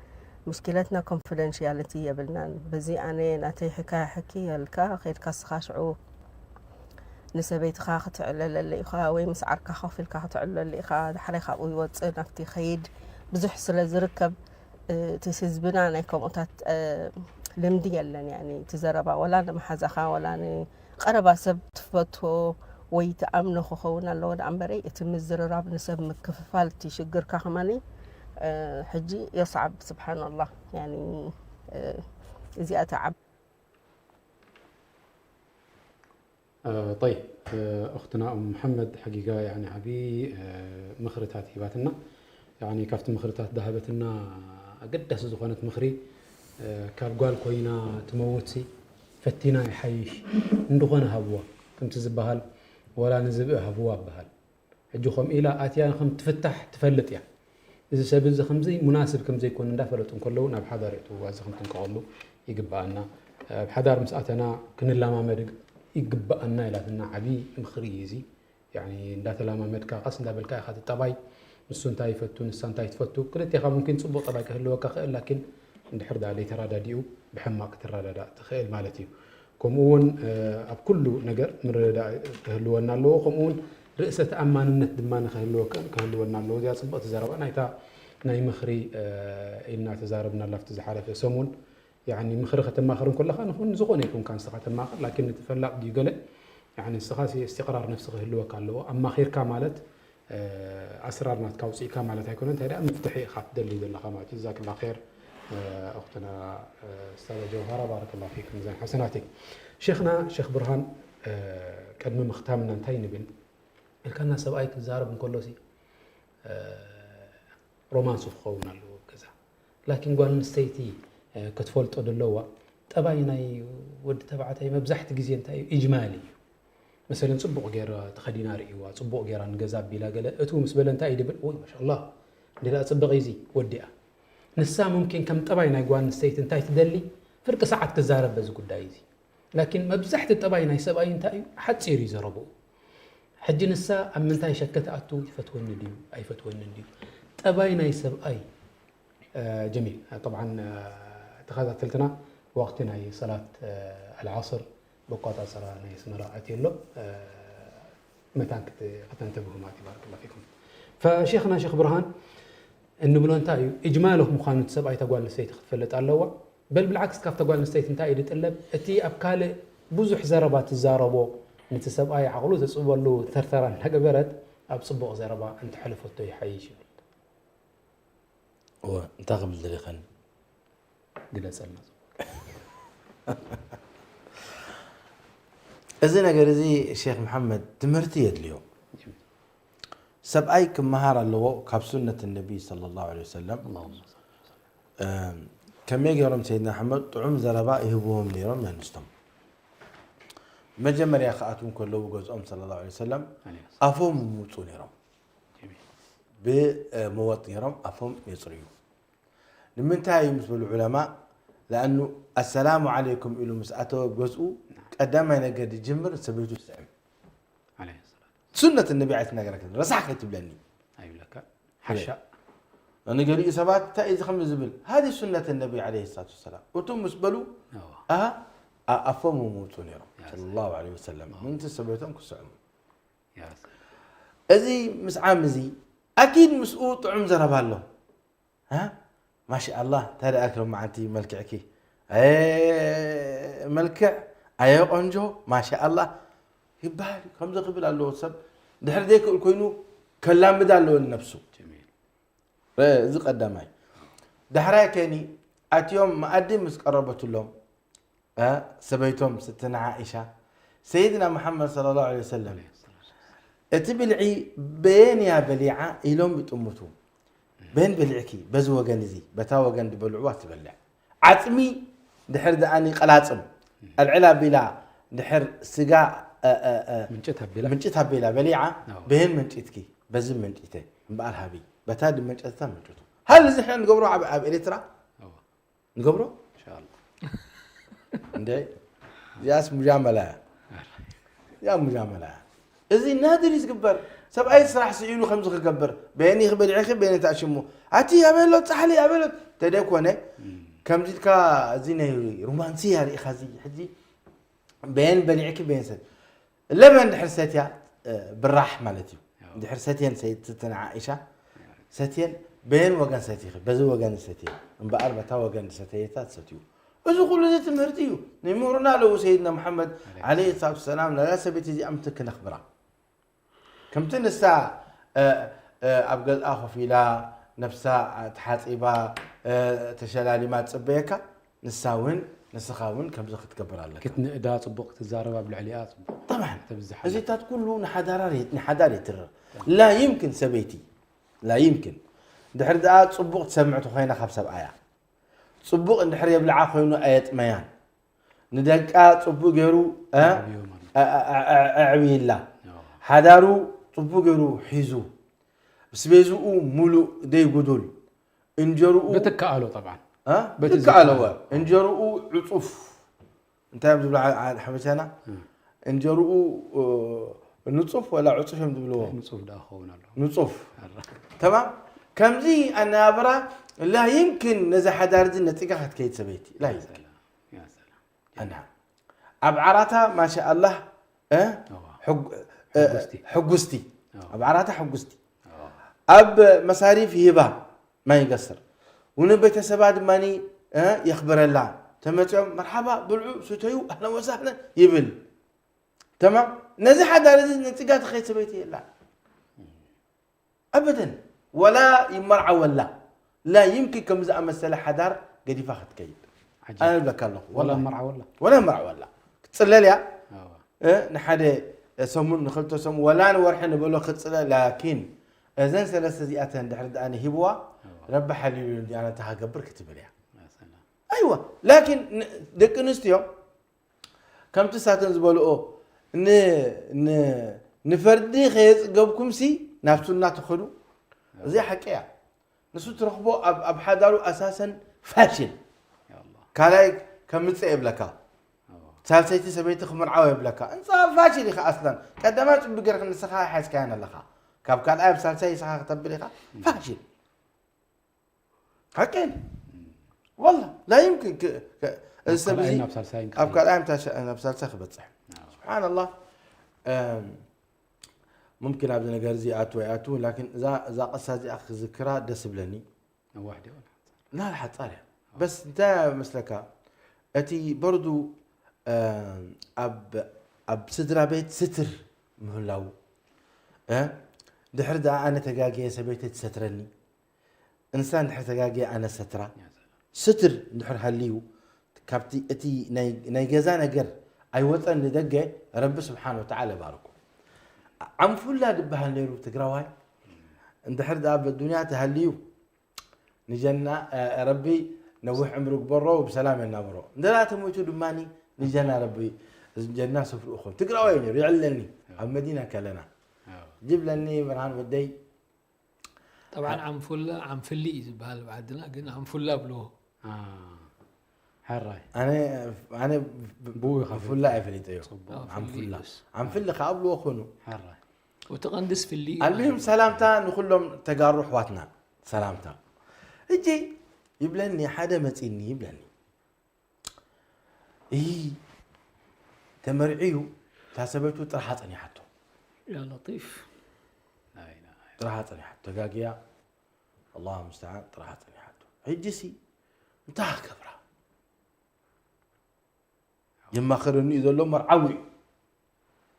ምሽኪለትና ኮንፊደንሽያልቲ የብልናን በዚ ኣነ ናተይ ሕካያ ሕኪ የልካ ከድካ ስኻ ሽዑ ንሰበይትኻ ክትዕለለለ ኢኻ ወይ ምስ ዓርካ ኮፍ ኢልካ ክትዕለለሉ ኢኻ ዳሕራይ ካብኡ ይወፅእ ናብቲ ከይድ ብዙሕ ስለ ዝርከብ እቲ ህዝብና ናይ ከምኡታት ልምዲ የለን ያኒ እቲ ዘረባ ወላ ንመሓዛኻ ወላ ንቀረባ ሰብ ትፈትዎ ወይ ትኣምኖ ክኸውን ኣለዎ ደኣ እምበረይ እቲ ምዝርራብ ንሰብ ምክፍፋል እቲ ሽግርካ ከማኒ ሕጂ የስዓብ ስብሓን ኣላህ ያኒ እዚኣ ተዓብ طيب أختنا أم محمد حقيقة يعني ዓቢ ምኽርታት ሂባትና يعني ካብቲ ምኽርታት ዝሃበትና ኣገዳሲ ዝኾነት ምኽሪ ካብ ጓል ኮይና ትመውት ሲ ፈቲና ይሓይሽ እንድኾነ ሃብዋ ከምቲ ዝበሃል ወላ ንዝብኢ ሃብዋ ይበሃል ሕጂ ከምኡ ኢላ ኣትያ ከም ትፍታሕ ትፈልጥ እያ እዚ ሰብ እዚ ከምዚ ሙናስብ ከም ዘይኮነ እንዳፈለጡ እንከለዉ ናብ ሓዳር የእትውዋ እዚ ክንጥንቀቐሉ ይግበኣና ኣብ ሓዳር ምስ ኣተና ክንለማመድ ይግበኣና ኢላትና ዓብዪ ምኽሪ እዩ እዚ ያኒ እንዳተለማመድካ ቀስ እንዳበልካ ኢኻ እቲ ጠባይ ንሱ እንታይ ይፈቱ ንሳ እንታይ ትፈቱ ክልቴኻ ሙምኪን ፅቡቕ ጠባይ ክህልወካ ክእል ላኪን እንድሕር ደኣ ዘይተራዳዲኡ ብሕማቕ ክትረዳዳእ ትኽእል ማለት እዩ። ከምኡ እውን ኣብ ኩሉ ነገር ምርድዳእ ክህልወና ኣለዎ። ከምኡ እውን ርእሰ ተኣማንነት ድማ ክህልወና ኣለዎ። እዚኣ ፅብቕቲ ዘረባ ናይታ ናይ ምኽሪ ኢልና ተዛረብናላ ኣብቲ ዝሓለፈ ሰሙን። ያኒ ምኽሪ ከተማኽር እንከለኻ ንኹን ዝኾነ ይኹንካ ንስኻ ተማኽር ላኪን ነቲ ፈላጥ ድዩ ገለ ያኒ ንስኻ ሲ-፣ እስትቕራር ነፍሲ ክህልወካ ኣለዎ። ኣማኺርካ ማለት፣ እ፣ ኣስራር ናትካ ኣውፂእካ ማለት ኣይኮነን። እንታይ ደኣ መፍትሒ ኢኻ ትደሊ ዘለኻ ማለት እዩ። ጀዛክላ ኸይር፣ እ፣ ኣኽትና፣ እ፣ ኡስታዛ ጀውሃራ፣ ባረከላሁ ፊኩም፣ ሚዛን ሐሰናቲክ። ሼኽና፣ ሼኽ ብርሃን፣ እ፣ ቅድሚ ምኽታምና እንታይ ንብል? ኢልካና ሰብኣይ ክዛረብ እንከሎ ሲ፣ እ፣ ሮማንስ ክኸውን ኣለዎ ኣብ ገዛ። ላኪን ጓል ኣንስተይቲ፣ እ፣ ክትፈልጦ ዘለዋ፣ ጠባይ ናይ ወዲ ተባዕታይ መብዛሕቲ ግዜ እንታይ እዩ? ኢጅማል እዩ። መሰለን ጽቡቕ ገይራ ተኸዲና ርእይዋ፣ ጽቡቕ ገይራ ንገዛ ኣቢላ ገለ እትው ምስ በለ እንታይ እዩ ድብል? "ውይ ማሻኣላህ፣ እንዴ ደኣ ጽብቕ እዩ እዚ ወዲኣ." ንሳ ሙምኪን ከም ጠባይ ናይ ጓል ኣንስተይቲ እንታይ ትደሊ? ፍርቂ ሰዓት ክዛረብ በዚ ጉዳይ እዚ። ላኪን መብዛሕቲ ጠባይ ናይ ሰብኣይ እንታይ እዩ? ሓጺር እዩ ዘረብኡ። ሕጂ ንሳ ኣብ ምንታይ ሸክ ትኣቱ? ይፈትወኒ ድዩ ኣይፈትወንን ድዩ? ጠባይ ናይ ሰብኣይ፣ እ፣ ጀሚል። ጠብዓን፣ እ፣ ተኸታተልትና፣ ወቕቲ ናይ ሰላት፣ እ፣ ኣልዓስር በቋጻጸራ ናይ ኣስመራ ኣትዩ ኣሎ። እ፣ መታን ክት-፣ ከተንተብሁ ማለት እዩ። ባረከላሁ ፊኩም። ፈሼኽና ሼኽ ብርሃን እንብሎ እንታይ እዩ? ኢጅማል ምዃኑ እቲ ሰብኣይ እታ ጓል ኣንስተይቲ ክትፈልጥ ኣለዋ። በል ብልዓክስ ካብታ ጓል ኣንስተይቲ እንታይ እዩ ዝጥለብ? እቲ ኣብ ካልእ ብዙሕ ዘረባ ትዛረቦ፣ ነቲ ሰብኣይ ዓቕሉ ዘጽበሉ ተርተራ እናገበረት ኣብ ጽቡቕ ዘረባ እንተሕልፈቶ ይሓይሽ ይብል። እወ፣ እንታይ ክብል ደሊኸን? ግለጸልና። እዚ ነገር እዚ ሼኽ መሓመድ ትምህርቲ የድልዮ። ሰብኣይ ክመሃር ኣለዎ ካብ ሱነት ነቢ ሰለላሁ ዐለይሂ ወሰለም። ኣላሁመ ሰሊ ወሰለም። እም፣ ከመይ ገይሮም ሰይድና ኣሕመድ ጥዑም ዘረባ ይህብዎም ነይሮም ነንስቶም። መጀመርያ ክኣትዉ ከለዉ ገዝኦም ሰለላሁ ዐለይሂ ወሰለም ዐለይሂ ሰላም። ኣፎም ይምውፁ ነይሮም። ጀሚል። ብመወጥ ነይሮም ኣፎም የፅርዩ። ንምንታይ እዩ ምስ በሉ ዑለማ? ለኣኑ ኣሰላሙ ዓለይኩም ኢሉ ምስ ኣተወ ኣብ ገዝኡ ቀዳማይ ነገር ዝጅምር ሰበይቱ ትስዕም። ዐለይሂ ሰላም። ሱነት ነቢ ኣይትነገረክን፣ ረሳሕ ከይትብለኒ። ኣይብለካ። ሓሻ። ንገሊኡ ሰባት እንታይ እዩ እዚ ከምዚ ዝብል? ሃዚ ሱነት ነቢ ዐለይሂ ሰላቱ ወሰላም። እቶም ምስ በሉ፣ እዋ። ኣሃ፣ ኣ-፣ ኣፎም ይምውፁ ነይሮም፣ ያ ሰለላሁ ዐለይሂ ወሰለም። እዋ። ምእንቲ ሰበይቶም ክስዕሙ። ያ ሰላም። እዚ ምስዓም እዚ ኣኪድ ምስኡ ጥዑም ዘረባ ኣሎ። ሃ? ማሻኣላህ፣ እንታይ ደኣ ክሎም መዓንቲ መልክዕኪ። ኣየ መልክዕ፣ ኣየ ቆንጆ፣ ማሻኣላህ ይበሃል እዩ። ከምዚ ክብል ኣለዎ ሰብ። ድሕሪ ዘይክእል ኮይኑ ከላምድ ኣለዎ ንነብሱ። ጀሚል። እ፣ እዚ ቀዳማይ። ዳሕራይ ከኒ ኣትዮም መኣዲ ምስ ቀረበትሎም፣ እ፣ ሰበይቶም ስትነ ዓኢሻ፣ ሰይድና መሓመድ ሰለላሁ ዐለይሂ ወሰለም፣ "እቲ ብልዒ በየን እያ በሊዓ?" ኢሎም ይጥምቱ። "በየን በሊዕኪ?" "በዚ ወገን እዚ፣ በታ ወገን ዝበልዕዋ ትበልዕ። ዓጽሚ ድሕር ደኣኒ ቀላጽም፣ ኣልዕል ኣቢላ ድሕር ስጋ፣ እ፣ እ፣ እ፣ ምንጭት ኣቢላ። ምንጭት ኣቢላ በሊዓ፣ ኣዎ። በየን መንጭትኪ?" "በዚ መንጭተ እምበኣር ሃቢ፣ በታ ድመንጨትታ መንጭቱ." ሃል እዚ ሕና ንገብሮ ኣብ፣ ኣብ ኤርትራ? ኣዎ። ንገብሮ? ኢንሻኣላህ። እንደ እዚኣስ ሙጃመላ እያ። እዚኣ ሙጃመላ እያ። እዚ ናድር እዩ ዝግበር። ሰብኣይ ስራሕ ስኢሉ ከምዚ ክገብር፣ በየኒ ክበልዕኺ፣ በየኒ ተኣሽሙ። ኣቲ ኣበሎ ጻሕሊ፣ ኣበሎ ተደኮነ፣ እም። ከምዚ ኢልካ እዚ ናይ ሮማንሲ ኣርእኻ እዚ፣ ሕጂ በየን በሊዕኪ፣ በየን ሰብ ለበን ድሕር ሰትያ፣ እ፣ ብራሕ ማለት እዩ። ያው። ድሕር ሰትየን ሰይድ ስትነ ዓኢሻ፣ ሰትየን በየን ወገን ሰቲኺ፣ በዚ ወገን ሰትየ፣ እምበኣር በታ ወገን ዝሰተየታ ትሰትዩ። እዚ ኩሉ እዚ ትምህርቲ እዩ። ንምህሩና ኣለዉ ሰይድና መሓመድ ዐለይሂ ዐለይሂ ሰላቱ ወሰላም፣ ነዛ ሰበይቲ እዚኣ ምትክ ነኽብራ። ከምቲ ንሳ፣ እ፣ እ፣ ኣብ ገዝኣ ኮፍ ኢላ፣ ነብሳ ተሓጺባ፣ እ፣ ተሸላሊማ ትጽበየካ፣ ንሳ እውን፣ ንስኻ እውን ከምዚ ክትገብር ኣለካ። ክትንእዳ ጽቡቕ፣ ክትዛረብ ኣብ ልዕሊኣ ጽቡቕ። ጠብዓን፣ ተብዝሓላ። እዚታት ኩሉ ንሓዳራ ሬ-፣ ንሓዳር የትርር። ላ ይምክን ሰበይቲ፣ ላ ይምክን። ድሕሪ ደኣ ጽቡቕ ትሰምዕ ተኾይና ካብ ሰብኣያ። ጽቡቕ እንድሕር የብልዓ ኮይኑ ኣየጥመያን። ንደቃ ጽቡቕ ገይሩ፣ እ፣ የዕብዮ ማለት። እ፣ እ፣ እ፣ እ፣ ኣዕብይላ። ኣዎ። ሓዳሩ ጽቡቕ ገይሩ ሒዙ። ኣስቤዝኡ ሙሉእ ደይ ጉዱል። እንጀርኡ ብትከኣሎ ጠብዓን። እ? በቲ ብትከኣሎ፣ ዝከኣሎ። እንጀርኡ ዕጹፍ። እንታይ እዮም ዝብሉ ዓ-፣ ዓ-፣ ሓበሻና? እ። እንጀርኡ፣ እ፣ ንጹፍ ወላ ዕጹፍ እዮም ዝብልዎ? ንጹፍ ደኣ ክኸውን ኣለዎ። ንጹፍ። ኣረ። ተማም? ከምዚ ኣነባብራ ላ ይምክን ነዚ ሓዳር እዚ ነጺጋ ክትከይድ ሰበይቲ። ላ ያ ይምክን። ሰላም፣ ያ ሰላም። ኣና። ኣብ ዓራታ ማሻኣላህ፣ እ? ኣዋ። ሕጉ-፣ እ፣ ሕጉስቲ። ሕጉስቲ። ኣዋ። ኣብ ዓራታ ሕጉስቲ። ኣዋ። ኣብ መሳሪፍ ይህባ ማይ ይገስር። እውን ቤተሰባ ድማኒ፣ እ፣ የኽብረላ። ተመጺኦም መርሓባ፣ ብልዑ፣ ስተዩ፣ ኣህለን ወሳህለን ይብል። ተማም። ነዚ ሓዳር እዚ ነጺጋ ትኸይድ ሰበይቲ የላ ኣበደን። ወላ ይመርዓወላ ላ ይምኪ ከም ዝኣመሰለ ሓዳር ገዲፋ ክትከይድ። ኣነ እብለካ ኣለኹ ወላ መርዓወላ ወላ መርዓወላ ክትጽለል እያ። ንሓደ ሰሙን ንክልተ ሰሙን ወላ ንወርሒ ንበሎ ክትፅለ ላኪን እዘን ሰለስተ እዚኣተን ድሕሪ ደኣ ንሂብዋ ረቢ ሓሊሉ እንዲኣና ተሃገብር ክትብል እያ። ኣይዋ ላኪን ደቂ ኣንስትዮ ከምቲ ሳተን ዝበልኦ ንፈርዲ ከየፅገብኩም ሲ ናብ ሱና ትኸዱ። እዚኣ ሓቂ እያ። ንሱ ትረኽቦ ኣብ ሓዳሩ ኣሳሰን ፋሽል ካልኣይ ከምፅእ የብለካ። ሳልሰይቲ ሰበይቲ ክምርዓው የብለካ። እንፃ ፋሽል ኢኻ ኣስለን ቀዳማይ ፅቡቅ ገርክ ንስኻ ሓዝካያን ኣለኻ። ካብ ካልኣይ ኣብ ሳልሳይ ኢስኻ ክተብል ኢኻ ፋሽል ሓቀን ወላ ላ ይምክን እዚ ሰብ እዚ ኣብ ካልኣይ ናብ ሳልሳይ ክበፅሕ ስብሓንላህ። ሙምኪን ኣብዚ ነገር እዚ ኣቱ ኣይኣቱ ላኪን እዛ ቅሳ እዚኣ ክዝክራ ደስ ብለኒ። ነዋሕ ዲያ ወላ ሓጻር? ላ ሓጻር እያ። በስ እንታይ መስለካ እቲ በርዱ ኣብ ኣብ ስድራ ቤት ስትር ምህላው እ ድሕሪ ደኣ ኣነ ተጋግየ ሰበይተይ ትሰትረኒ እንሳ እንድሕር ተጋግየ ኣነ ሰትራ ስትር እንድሕር ሃልዩ ካብቲ እቲ ናይ ገዛ ነገር ኣይወፀን ንደገ ረቢ ስብሓን ወተዓላ ይባርኩ። ዓንፉላ ዝበሃል ነይሩ ትግራዋይ እንድሕር ደኣ በዱንያ ተሃልዩ ንጀና ረቢ ነዊሕ ዕምሪ ግበሮ ብሰላም የናብሮ እንደላ ተሞይቱ ድማ ንጀና ረቢ ጀና ስፍርኡ ኾን ትግራዋይ ነይሩ ይዕለኒ ኣብ መዲና ከለና ጅብለኒ ብርሃን ወደይ ጠብዓን ዓንፉላ ዓንፍሊ እዩ ዝበሃል ብዓድና ግን ዓንፉላ ብልዎ ሕራይ ኣነ ኣነ ብኡ ኢኻ ብፉላ ኣይፈሊጠዮ ዓንፉላ ዓንፍሊ ከዓ ብልዎ ኮኑ ሕራይ እቲ ቀንድስ ፍሊ እዩ ኣልሚም ሰላምታ ንኩሎም ተጋሩ ኣሕዋትና ሰላምታ እጂ ይብለኒ ሓደ መፂኒ ይብለኒ እይ ተመርዒ እዩ እታ ሰበይቱ ጥርሓ ፀኒሓቶ ያ ለጢፍ ጥርሓ ፀኒሓቶ ተጋግያ ኣላሁ ሙስተዓን ጥርሓ ፀኒሓቶ ሕጂ ሲ እንታይ ክገብራ የማኽረኒ እዩ ዘሎ መርዓዊ እዩ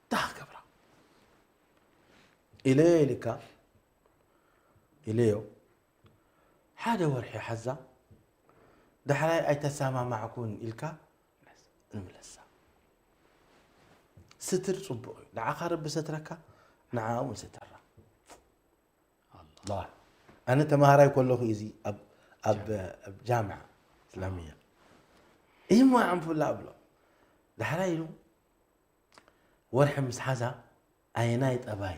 እንታይ ክገብራ ኢለዮ ኢልካ ኢለዮ ሓደ ወርሒ ሓዛ ዳሕራይ ኣይተሰማማዕኩን ኢልካ ንምለሳ ስትር ፅቡቕ እዩ ንዓኻ ረቢ ሰትረካ ንዓ እውን ስተራ ኣነ ተማሃራይ ከለኹ እዚ ኣብ ጃምዓ እስላሚያ ይሞ ዓንፉላ እብሎ ዳሕራይ ኢሉ ወርሒ ምስ ሓዛ ኣየናይ ጠባይ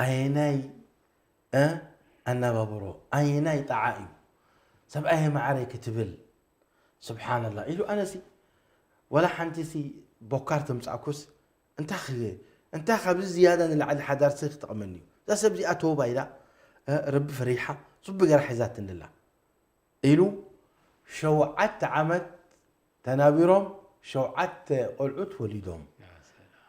ኣየናይ ኣናባብሮ ኣየናይ ጣዓ እዩ ሰብኣየ ማዕረይ ክትብል ስብሓንላ ኢሉ ኣነሲ ወላ ሓንቲ ሲ ቦካር ተምፃእኩስ እንታይ ክገ እንታይ ካብዚ ዝያዳ ንላዕሊ ሓዳር ሲ ክጠቕመኒ እዩ እዛ ሰብ እዚኣ ተወባ ኢላ ረቢ ፈሪሓ ፅቡቅ ገራ ሒዛትንላ ኢሉ ሸውዓተ ዓመት ተናቢሮም ሸውዓተ ቆልዑት ወሊዶም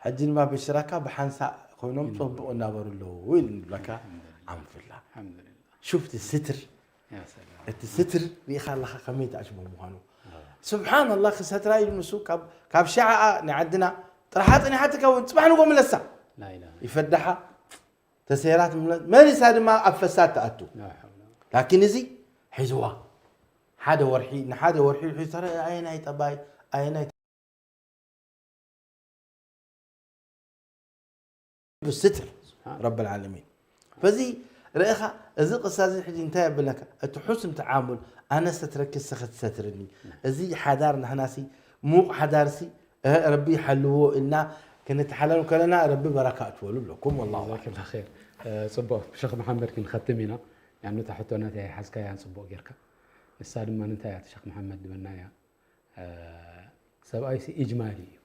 ሕጂ ድማ ብሽራካ ብሓንሳእ ኮይኖም ፅቡቅ እናበሩ ኣለዉ ኢሉ ንብለካ ኣንፍላ ሹፍቲ ስትር እቲ ስትር ሪኢኻ ኣለኻ ከመይ ተኣሽሞ ምዃኑ ስብሓንላ ክሰትራ ኢሉ ንሱ ካብ ሸዓኣ ናይ ዓድና ጥራሓ ፀኒሓትካ እውን ፅባሕ ንጎ ምለሳ ይፈዳሓ ተሰይራት መሊሳ ድማ ኣብ ፈሳድ ትኣቱ ላኪን እዚ ሒዝዋ ሓደ ወርሒ ንሓደ ወርሒ ሒዝተረ ኣየናይ ጠባይ ኣየናይ ብስትር ረብ ዓለሚን በዚ ርኢኻ እዚ ቅሳ እዚ ሕጂ እንታይ የብለካ እቲ ሑስን ተዓሙል ኣነ ሰትረኪ ስኺ ትሰትርኒ እዚ ሓዳር ናህናሲ ሙቕ ሓዳርሲ ረቢ ይሓልዎ ኢልና ክንተሓለሉ ከለና ረቢ በረካ እትበሉ ብለኩም ወላሁ ኣዕለም። ጀዛከላ ኸይር። ፅቡቅ ሸኽ መሓመድ ክንኸትም ኢና። ያኑ እታ ሕቶ ናተይ ኣይሓዝካያን ፅቡቅ ጌርካ። ንሳ ድማ እንታይ እያ እቲ ሸኽ መሓመድ ዝበልናያ ሰብኣይሲ ኢጅማሊ እዩ።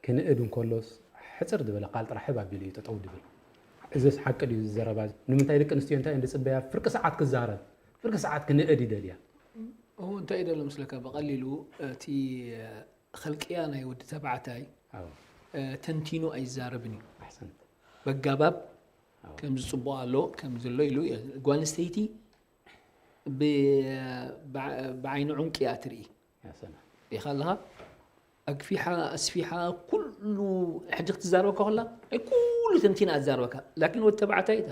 ክንእድ እንከሎስ ሕፅር ዝበለ ቃል ጥራሕ ህብ ኣቢሉ እዩ ጠጠው ድብል። እዚስ ሓቂ ድዩ እዚ ዘረባ እዚ? ንምንታይ ደቂ ኣንስትዮ እንታይ እየን ዝፅበያ? ፍርቂ ሰዓት ክዛረብ፣ ፍርቂ ሰዓት ክንእድ ይደልያ። እሞ እንታይ ይደሎ ምስለካ ብቐሊሉ እቲ ኸልቅያ ናይ ወዲ ተባዕታይ ኣዎ፣ ተንቲኑ ኣይዛረብን እዩ። ኣሕሰንት። በጋባብ ኣዎ። ከምዚ ፅቡቕ ኣሎ ከምዚ ኣሎ ኢሉ ጓል ኣንስተይቲ ብ- ብዓ- ብዓይኒ ዑንቂ እያ ትርኢ። ያ ሰላም። ሪኢኻ ኣለኻ ኣግፊሓ ኣስፊሓ ኩሉ ኩሉ ሕጂ ክትዛረበካ ከላ ናይ ኩሉ ተንቲና ኣዛርበካ ላኪን ወዲ ተባዕታይ እታ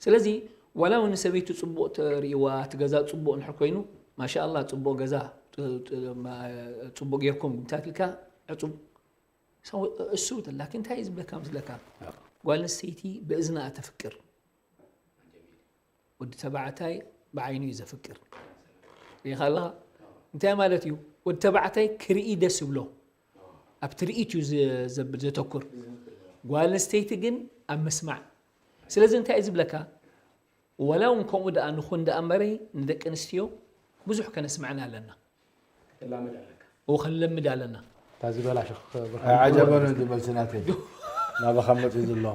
ስለዚ ዋላ እውን ሰበይቱ ፅቡቅ ተርእዋ እቲ ገዛ ፅቡቅ እንድሕር ኮይኑ ማሻኣላ ፅቡቅ ገዛ ፅቡቅ ጌርኩም እንታይ ትልካ ዕፁብ እሱ ላኪን እንታይ እዩ ዝብለካ ምስለካ ጓል ኣንስተይቲ ብእዝና ተፍቅር ወዲ ተባዕታይ ብዓይኑ እዩ ዘፍቅር ሪኢኻ ኣለኻ እንታይ ማለት እዩ ወዲ ተባዕታይ ክርኢ ደስ ይብሎ ኣብ ትርኢት እዩ ዘብል ዘተኩር ጓል ኣንስተይቲ ግን ኣብ ምስማዕ ስለዚ እንታይ እዩ ዝብለካ ወላ እውን ከምኡ ደኣ ንኹን ደኣ እምበረይ ንደቂ ኣንስትዮ ብዙሕ ከነስምዐን ኣለና እው ከንለምድ ኣለና እታ ዝበላ ሸኽ ኣይዓጀበን እዚ መልሲ ናተይ ናባኻ መፂኡ ዘሎ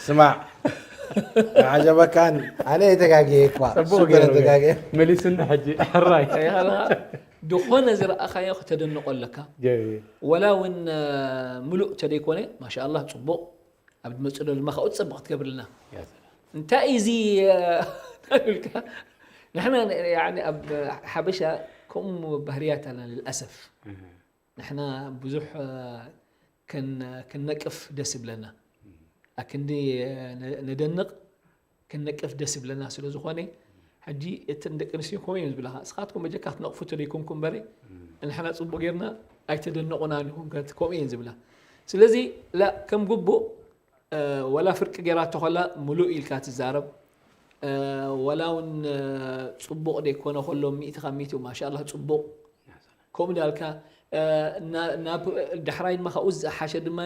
ስማዕ ኣይዓጀበካን ኣነ የተጋግየ እኳ ሱገረ ተጋግየ መሊስኒ ሕጂ ሕራይ ድኾነ ዝረኣኻዮ ከተደንቆ ኣለካ ወላ እውን ምሉእ ተደይኮነ ማሻ ኣላ ፅቡቅ ኣብ ድመፅእ ዶ ድማ ካብኡ ትፀብቕ ክትገብርልና እንታይ እዚ ልካ ንሕና ኣብ ሓበሻ ከምኡ ባህርያት ኣለና ልልኣሰፍ ንሕና ብዙሕ ክንነቅፍ ደስ ይብለና ኣክንዲ ነደንቕ ክንነቅፍ ደስ ይብለና ስለ ዝኾነ ሕጂ እተን ደቂ ኣንስትዮ ከምኡ እየን ዝብላኻ እስኻትኩም በጀካ ክትነቕፉ ተደይኮንኩም በረ ንሕና ፅቡቅ ጌርና ኣይተደነቑና ኒኹም ከምኡ እየን ዝብላ ስለዚ ላ ከም ግቡእ ወላ ፍርቂ ጌራቶ ከላ ሙሉእ ኢልካ ትዛረብ ወላ እውን ፅቡቕ ደይኮነ ከሎ ሚእቲ ካብ ሚእቲ ማሻላ ፅቡቕ ከምኡ ዳልካ ናብ ዳሕራይ ድማ ካብኡ ዝሓሸ ድማ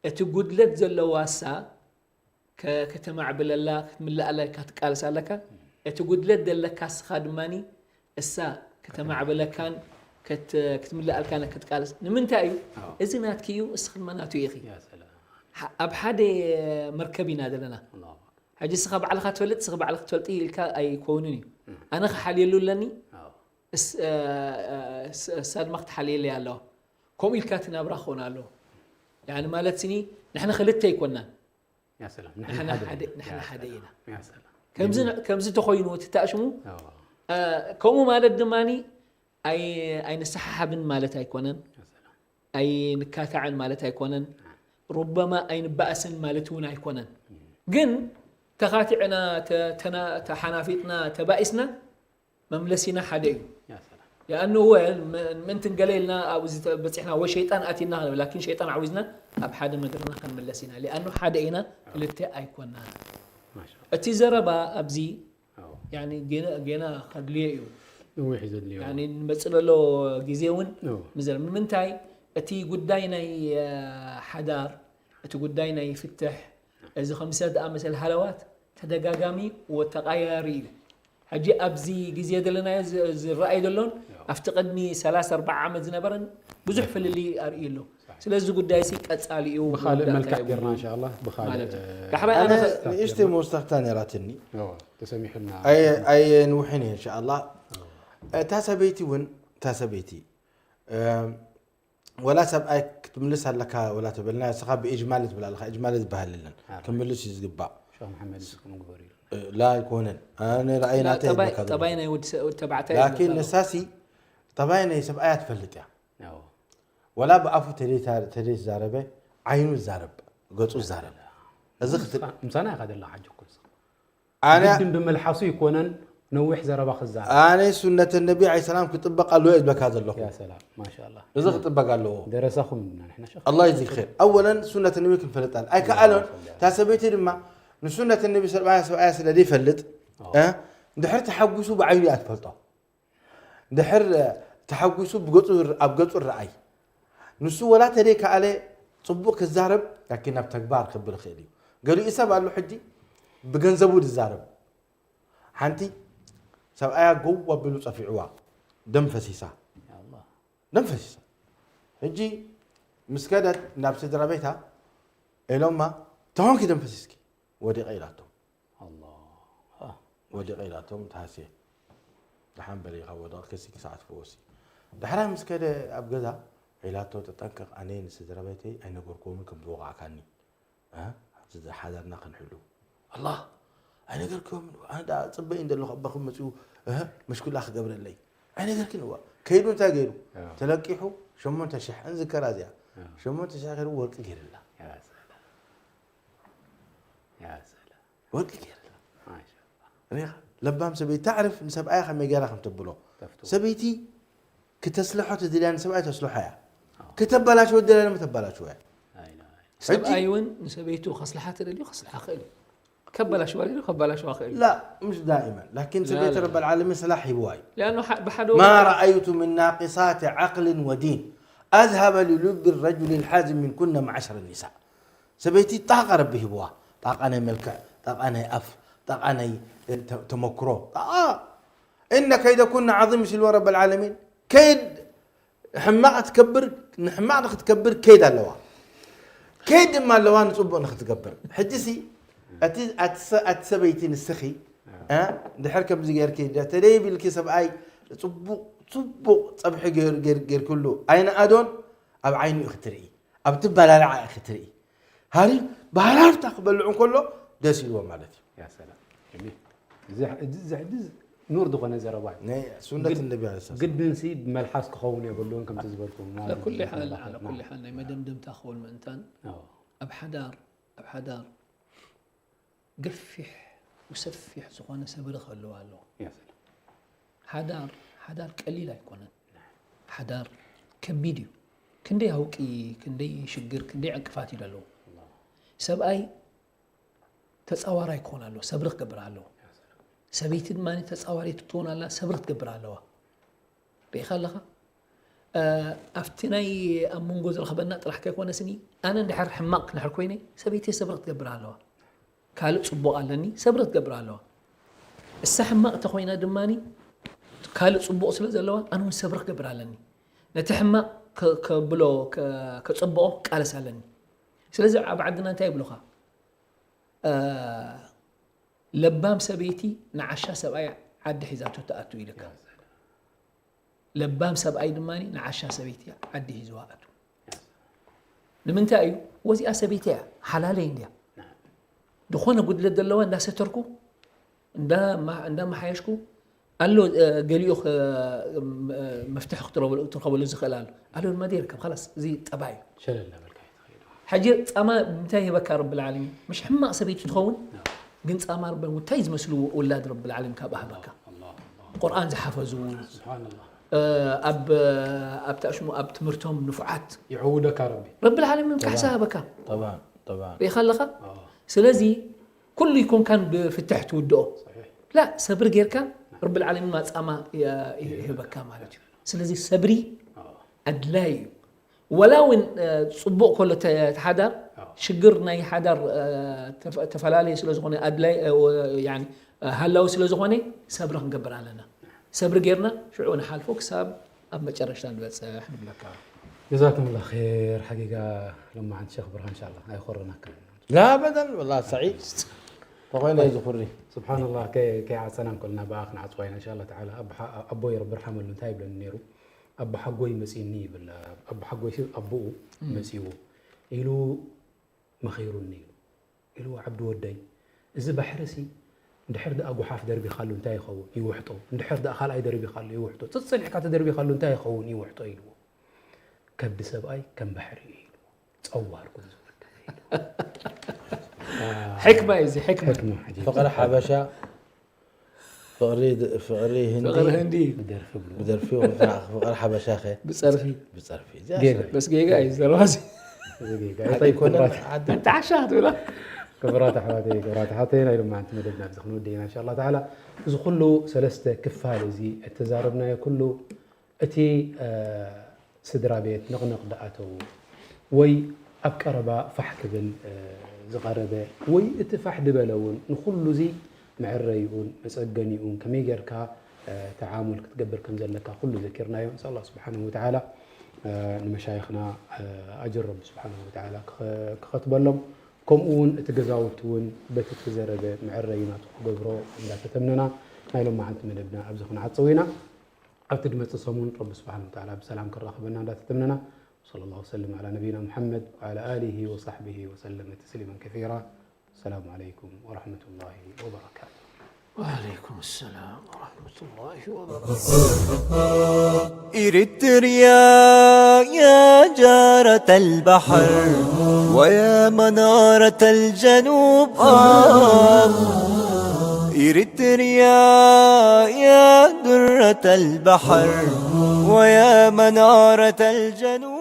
እቲ ጉድለት ዘለዋ እሳ ከተማዕብለላ ክትምልኣላ ኢልካ ትቃለስ ኣለካ እቲ ጉድለት ዘለካ እስኻ ድማ እሳ ከተማዕብለካን ክትምልኣልካን ክትቃለስ ንምንታይ እዩ እዚ ናትኪ እዩ እስኺ ድማ ናቱ ኢኺ ኣብ ሓደ መርከብ ኢና ዘለና ሕጂ እስኻ ባዕልኻ ትፈልጥ እስኺ ባዕልኺ ትፈልጢ ኢልካ ኣይኮውንን እዩ ኣነ ክሓልየሉ ኣለኒ እሳ ድማ ክትሓልየለይ ኣለዋ ከምኡ ኢልካ እቲ ናብራ ክኾን ኣለዎ ያኒ ማለት ስኒ ንሕና ክልተ ኣይኮናን ንሕና ሓደ ኢና ከምዚ ተኾይኑ እቲ ተኣሽሙ ከምኡ ማለት ድማ ኣይንሰሓሓብን ማለት ኣይኮነን ኣይንካታዕን ማለት ኣይኮነን ሩበማ ኣይንባእስን ማለት እውን ኣይኮነን ግን ተኻቲዕና ተሓናፊጥና ተባኢስና መምለሲና ሓደ እዩ። ሊኣኑ እወ ምእንቲ ገለ ኢልና ኣብኡ በፂሕና ወይ ሸይጣን ኣቲና ክንብል ላኪን ሸይጣን ዓዊዝና ኣብ ሓደ መድረኽና ክንምለስ ኢና። ሊኣኑ ሓደ ኢና ክልተ ኣይኮናን። እቲ ዘረባ ኣብዚ ጌና ከድልዮ እዩ። ነዊሕ እዩ ዘድልዮ። ንመፅእ ዘሎ ግዜ እውን ምዘር ንምንታይ እቲ ጉዳይ ናይ ሓዳር እቲ ጉዳይ ናይ ፍትሕ እዚ ከምዚ ዝኣመሰለ ሃለዋት ተደጋጋሚ ወተቓያሪ እዩ። ሕጂ ኣብዚ ግዜ ዘለናዮ ዝረኣይ ዘሎን ኣብቲ ቅድሚ ሰላሳ ኣርባዓ ዓመት ዝነበረን ብዙሕ ፍልልይ ኣርእዩ ኣሎ። ስለዚ ጉዳይ ሲ ቀጻሊ እዩ። ብኻልእ መልክዕ ጌርና እንሻላ ብኻልእ ዳሕራይ ኣነ ንእሽተይ መወሰኽታ ነይራትኒ። ተሰሚሑና ኣየንውሕን እየ እንሻላ። እታ ሰበይቲ እውን እታ ሰበይቲ ወላ ሰብኣይ ክትምልስ ኣለካ ወላ ተበልና እስኻ ብእጅማል ትብል ኣለካ እጅማል ዝበሃል የለን ክምልስ እዩ ዝግባእ ላ ኣይኮነን ኣነ ራእይ ናተይ ጠባይ ናይ ወዲ ተባዕታይ ላኪን ንሳሲ ጠባይ ናይ ሰብኣያ ትፈልጥ እያ ወላ ብኣፉ ተደይ ትዛረበ ዓይኑ ዝዛረብ ገፁ ዝዛረብ እዚ ምሳና ኢኻ ደላ ሓጂ እኮ ኣነ ግድን ብምልሓሱ ይኮነን ነዊሕ ዘረባ ክዛረብ። ኣነ ሱነት ነቢ ዓለይሂ ሰላም ክጥበቅ ኣለዎ እየ ዝብለካ ዘለኹ። ያ ሰላም ማሻላ። እዚ ክጥበቅ ኣለዎ። ደረሳኹም ኢና ንሕና ሸኽ። ኣላህ ይጅዚክ ኸይር። ኣወለን ሱነት ነቢ ክንፈልጥ ኣለ ኣይከኣሎን። እታ ሰበይቲ ድማ ንሱነት ነቢ ሰብኣያ ሰብኣያ ስለ ዘይፈልጥ እ እንድሕር ተሓጉሱ ብዓይኑ እያ ትፈልጦ። ድሕር ተሓጒሱ ብገጹ ኣብ ገጹ ረኣይ። ንሱ ወላ ተደይ ከኣለ ጽቡቕ ክዛረብ ላኪን ናብ ተግባር ክብል ይኽእል እዩ። ገሊኡ ሰብ ኣሎ ሕጂ ብገንዘቡ ዝዛረብ። ሓንቲ ሰብኣያ ጎው ኣቢሉ ጸፊዕዋ ደም ፈሲሳ። ደም ፈሲሳ። ሕጂ ምስ ከደት ናብ ስድራ ቤታ ኢሎማ ተኾንኪ ደም ፈሲስኪ ወዲቐ ኢላቶ። ወዲቐ ኢላቶም ተሃስየ። ደሓን በሊ ካብ ወደቕክሲ ክሳዕ ትፍወሲ። ዳሕራይ ምስ ከደ ኣብ ገዛ ዒላቶ ተጠንቀቕ ኣነ ንስድራ ቤተይ ኣይነገርክዎምን ከም ዝወቓዕካኒ። እ? ኣብዚ ሓዳርና ክንሕሉ። ኣላህ ኣይነገርክዎምን ኣነ ደኣ ጽበይ እንደለኹ ኣባኹም መጺኡ እህ መሽኩላ ክገብረለይ። ኣይነገርክን እዋ ከይዱ እንታይ ገይሩ ተለቂሑ ሸሞንተ ሽሕ እንዝከራ እዚኣ ሸሞንተ ሽሕ ከይሩ ወርቂ ገይርላ። ወርቂ ገይርላ። ሪኻ፣ ለባም ሰበይቲ ታዕርፍ ንሰብኣያ ከመይ ገይራ ከም ተብሎ። ሰበይቲ ክተስልሖ ተደልያ ንሰብኣይ ተስልሖ እያ። ክተበላሽዎ ተደልያ ድማ ተበላሽዎ እያ። ሰብኣይ እውን ንሰበይቱ ከስልሓ ተደልዩ ከስልሓ ክእል እዩ። ከበላሽዋ ደልዩ ከበላሽዋ ክእል እዩ። لا، مش دائما، لكن ሰበይቲ ረበል ዓለሚን ስላሕ ሂብዋ እዩ። لأنه ح- ብሓደ ما ወገን رأيت من ناقصات عقل ودين أذهب للب الرجل الحازم منكن معشر النساء. ሰበይቲ ጣቃ ረቢ ሂብዋ። ጣቃ ናይ መልክዕ፣ ጣቃ ናይ ኣፍ፣ ጣቃ ናይ ተ- ተመክሮ። ጣቃ إن كيدكن عظيم ኢልዎ ረበል ዓለሚን። ከይድ ሕማቕ ትከብር፣ ንሕማቕ ንክትከብር ከይድ ኣለዋ። ከይድ ድማ ኣለዋ ንፅቡቕ ንክትገብር። ሕጂ ሲ ኣቲ ኣቲ ሰ- ኣቲ ሰበይቲ ንስኺ እ ድሕር ከምዚ ጌርኪ ተደይ ቢልኪ ሰብኣይ ፅቡቕ ፅቡቕ ፀብሒ ጌር- ጌር- ጌርክሉ ኣይንኣዶን ኣብ ዓይኑ ኢኺ ትርኢ፣ ኣብ ትበላልዓ ኢኺ ትርኢ። ሃሪ ባህራርታ ክበልዑ እንከሎ ደስ ኢልዎ ማለት እዩ። ያ ሰላም። ጀሚል። እዚ እዚ እዚ ሕጂ ኑር ዝኾነ ዘረባ እዩ። ናይ ሱነት ግድ- ነቢ ዓለይሂ ሰላም። ግድንሲ ብመልሓስ ክኸውን የብሉን ከምቲ ዝበልኩም ማለት على እዩ። كل حال، على كل حال ናይ መደምደምታ ክኸውን ምእንታን ኣዎ። ኣብ ሓዳር ኣብ ሓዳር ገፊሕ ወሰፊሕ ዝኾነ ሰብሪ ክህልዋ ኣለዎ። ያ ሰላም። ሓዳር ሓዳር ቀሊል ኣይኮነን። ሓዳር ከቢድ እዩ። ክንደይ ሃውቂ፣ ክንደይ ሽግር፣ ክንደይ ዕንቅፋት እዩ ዘለዎ። ሰብኣይ ተፃዋራይ ክኾን ኣለዎ፣ ሰብሪ ክገብር ኣለዎ። ሰበይቲ ድማ ተፃዋሪት ክትኾን ኣላ፣ ሰብሪ ክትገብር ኣለዋ። ርኢኻ ኣለኻ? ኣብቲ ናይ ኣብ መንጎ ዝረኽበና ጥራሕ ከይኮነ ስኒ ኣነ እንድሕር ሕማቕ ክንድሕር ኮይነ ሰበይቲ ሰብሪ ክትገብር ኣለዋ። ካልእ ፅቡቕ ኣለኒ ሰብሪ ክትገብር ኣለዋ። እሳ ሕማቕ ተኾይና ድማ ካልእ ፅቡቕ ስለ ዘለዋ ኣነ እውን ሰብሪ ክገብር ኣለኒ። ነቲ ሕማቕ ከብሎ ከፅብቖ ቃለስ ኣለኒ። ስለዚ ኣብ ዓድና እንታይ ይብሉኻ? ለባም ሰበይቲ ንዓሻ ሰብኣይ ዓዲ ሒዛቶ ትኣቱ ኢልካ። ለባም ሰብኣይ ድማ ንዓሻ ሰበይቲ ዓዲ ሒዝዋ ኣቱ። ንምንታይ እዩ? ወዚኣ ሰበይቲ እያ፣ ሓላለይ እንድያ። ዝኾነ ጉድለት ዘለዋ እንዳሰተርኩ እንዳማሓየሽኩ ኣሎ። ገሊኡ መፍትሒ ክትረኸበሉ ዝኽእል ኣሎ ኣሎ ድማ ዘይርከብ። ላስ እዚ ጠባይ እዩ። ሸለል እናበልካ እዩ ትኸይድ። ሕጂ ጻማ እንታይ ይህበካ ረብል ዓለሚን? ምሽ ሕማቕ ሰበይቲ ትኸውን፣ ግን ጻማ ረብል እንታይ ዝመስሉ ውላድ ረብል ዓለሚን ካብ ኣህበካ። ቁርኣን ዝሓፈዙ፣ ስብሓንላህ። ኣብ ኣብታ ሽሙ ኣብ ትምህርቶም ንፉዓት። ይዕውደካ ረቢ። ረብል ዓለሚን ካሕሳ ሃበካ። ጠባን ጠባን። ርኢኻ ኣለኻ? ስለዚ ኩሉ ይኮንካን ብፍትሕ ትውድኦ። ላ ሰብሪ ጌርካ ረብል ዓለሚን ማጻማ ይህበካ ማለት እዩ። ስለዚ ሰብሪ ኣድላይ እዩ። ወላ እውን ፅቡቕ ከሎ ተሓዳር ሽግር ናይ ሓዳር ተፈላለየ ስለዝኾነ ኣድላይ ሃላዊ ስለዝኾነ ሰብሪ ክንገብር ኣለና። ሰብሪ ጌርና ሽዑ ንሓልፎ ክሳብ ኣብ መጨረሽታ ንበፅሕ ንብለካ። ጀዛኩም ላ ር ሓቂቃ። ለማዓንቲ ሸክ ብርሃን እንሻላ ኣይኮረናካ። لا أبدا والله سعيد. ተኾይነ እዩ ዝኹሪ። ስብሓንላ። ከይዓፀና እንከልና ብኣ ክንዓፅዋ ኢና እንሻላ ተዓላ። ኣቦይ ረቢ ርሓመሉ እንታይ ይብለኒ ነይሩ? ኣቦ ሓጎይ መፂኒ ይብል። ኣቦ ሓጎይ ኣቦኡ መፂዎ ኢሉ መኺሩኒ ኢሉ ኢልዎ። ዓብዲ ወደይ፣ እዚ ባሕሪ ሲ እንድሕር ደኣ ጓሓፍ ደርቢኻሉ እንታይ ይኸውን? ይውሕጦ። እንድሕር ደኣ ካልኣይ ደርቢኻሉ ይውሕጦ። ጸጸኒዕካ ተደርቢኻሉ እንታይ ይኸውን? ይውሕጦ ኢልዎ። ከብዲ ሰብኣይ ከም ባሕሪ እዩ ኢልዎ። ጸዋር ኩን ዝወደ። ሕክማ እዩ እዚ፣ ሕክማ። ሕክማ ዓጂብ። ፍቕሪ ሓበሻ ፍቕሪ ድ- ፍቕሪ ህንዲ ፍቕሪ ህንዲ። ብደርፊ ብሎ። ብደርፊ ወፍራ ፍቕሪ ሓበሻኸ ብጸርፊ። ብጸርፊ። እዚኣ ጌጋ። ሸ- በስ ጌጋ እዩ ዘረባ እዚ። እዚ ጌጋ። ዓዲ ኣይኮነን፣ ክቡራት- ዓዲ። እንተ ዓሻ ክትብላ። ክቡራት ኣሕዋተይ፣ ክቡራት ኣሕዋተይ፣ ናይ ሎማዓንቲ መደብና ኣብዚ ክንወደ ኢና፣ እንሻ ኣላህ ተዓላ። እዚ ኩሉ ሰለስተ ክፋል እዚ እተዛረብናዮ ኩሉ፣ እቲ፣ እ፣ ስድራ ቤት ንቕንቕ ድኣተዉ ወይ ኣብ ቀረባ ፋሕ ክብል፣ እ፣ ዝቐረበ ወይ እቲ ፋሕ ድበለ እውን ንኹሉ እዚ መዕረይኡን መጸገኒኡን ከመይ ጌርካ፣ እ፣ ተዓሙል ክትገብር ከም ዘለካ ኩሉ ዘኪርናዮ። ንስኣል ኣላህ ስብሓነሁ ወተዓላ፣ እ፣ ንመሻይኽና፣ እ፣ ኣጅር ረቢ ስብሓነሁ ወተዓላ ክኸ-፣ ክኸትበሎም፣ ከምኡ እውን እቲ ገዛውቲ እውን በቲ እተዘረበ መዕረዪ ናቱ ክገብሮ እንዳተተምነና ናይ ሎማዓንቲ መደብና ኣብዚ ክንዓጽው ኢና። ኣብቲ ድመጽእ ሰሙን ረቢ ስብሓነሁ ወተዓላ ብሰላም ከራኽበና እንዳተተምነና፣ ወሰለ ላሁ ወሰለም ዓላ ነቢይና ሙሓመድ ወዓላ ኣሊሂ ወሳሕቢሂ ወሰለመ ተስሊመን ከሲራ። ሰላሙ ዓለይኩም ወረሕመቱላሂ ወበረካቱ። وعليكم السلام ورحمة الله وبركاته. Eritrea, ya, ya. منارة البحر ويا منارة الجنوب، آه. إريتريا يا درة البحر ويا منارة الجنوب.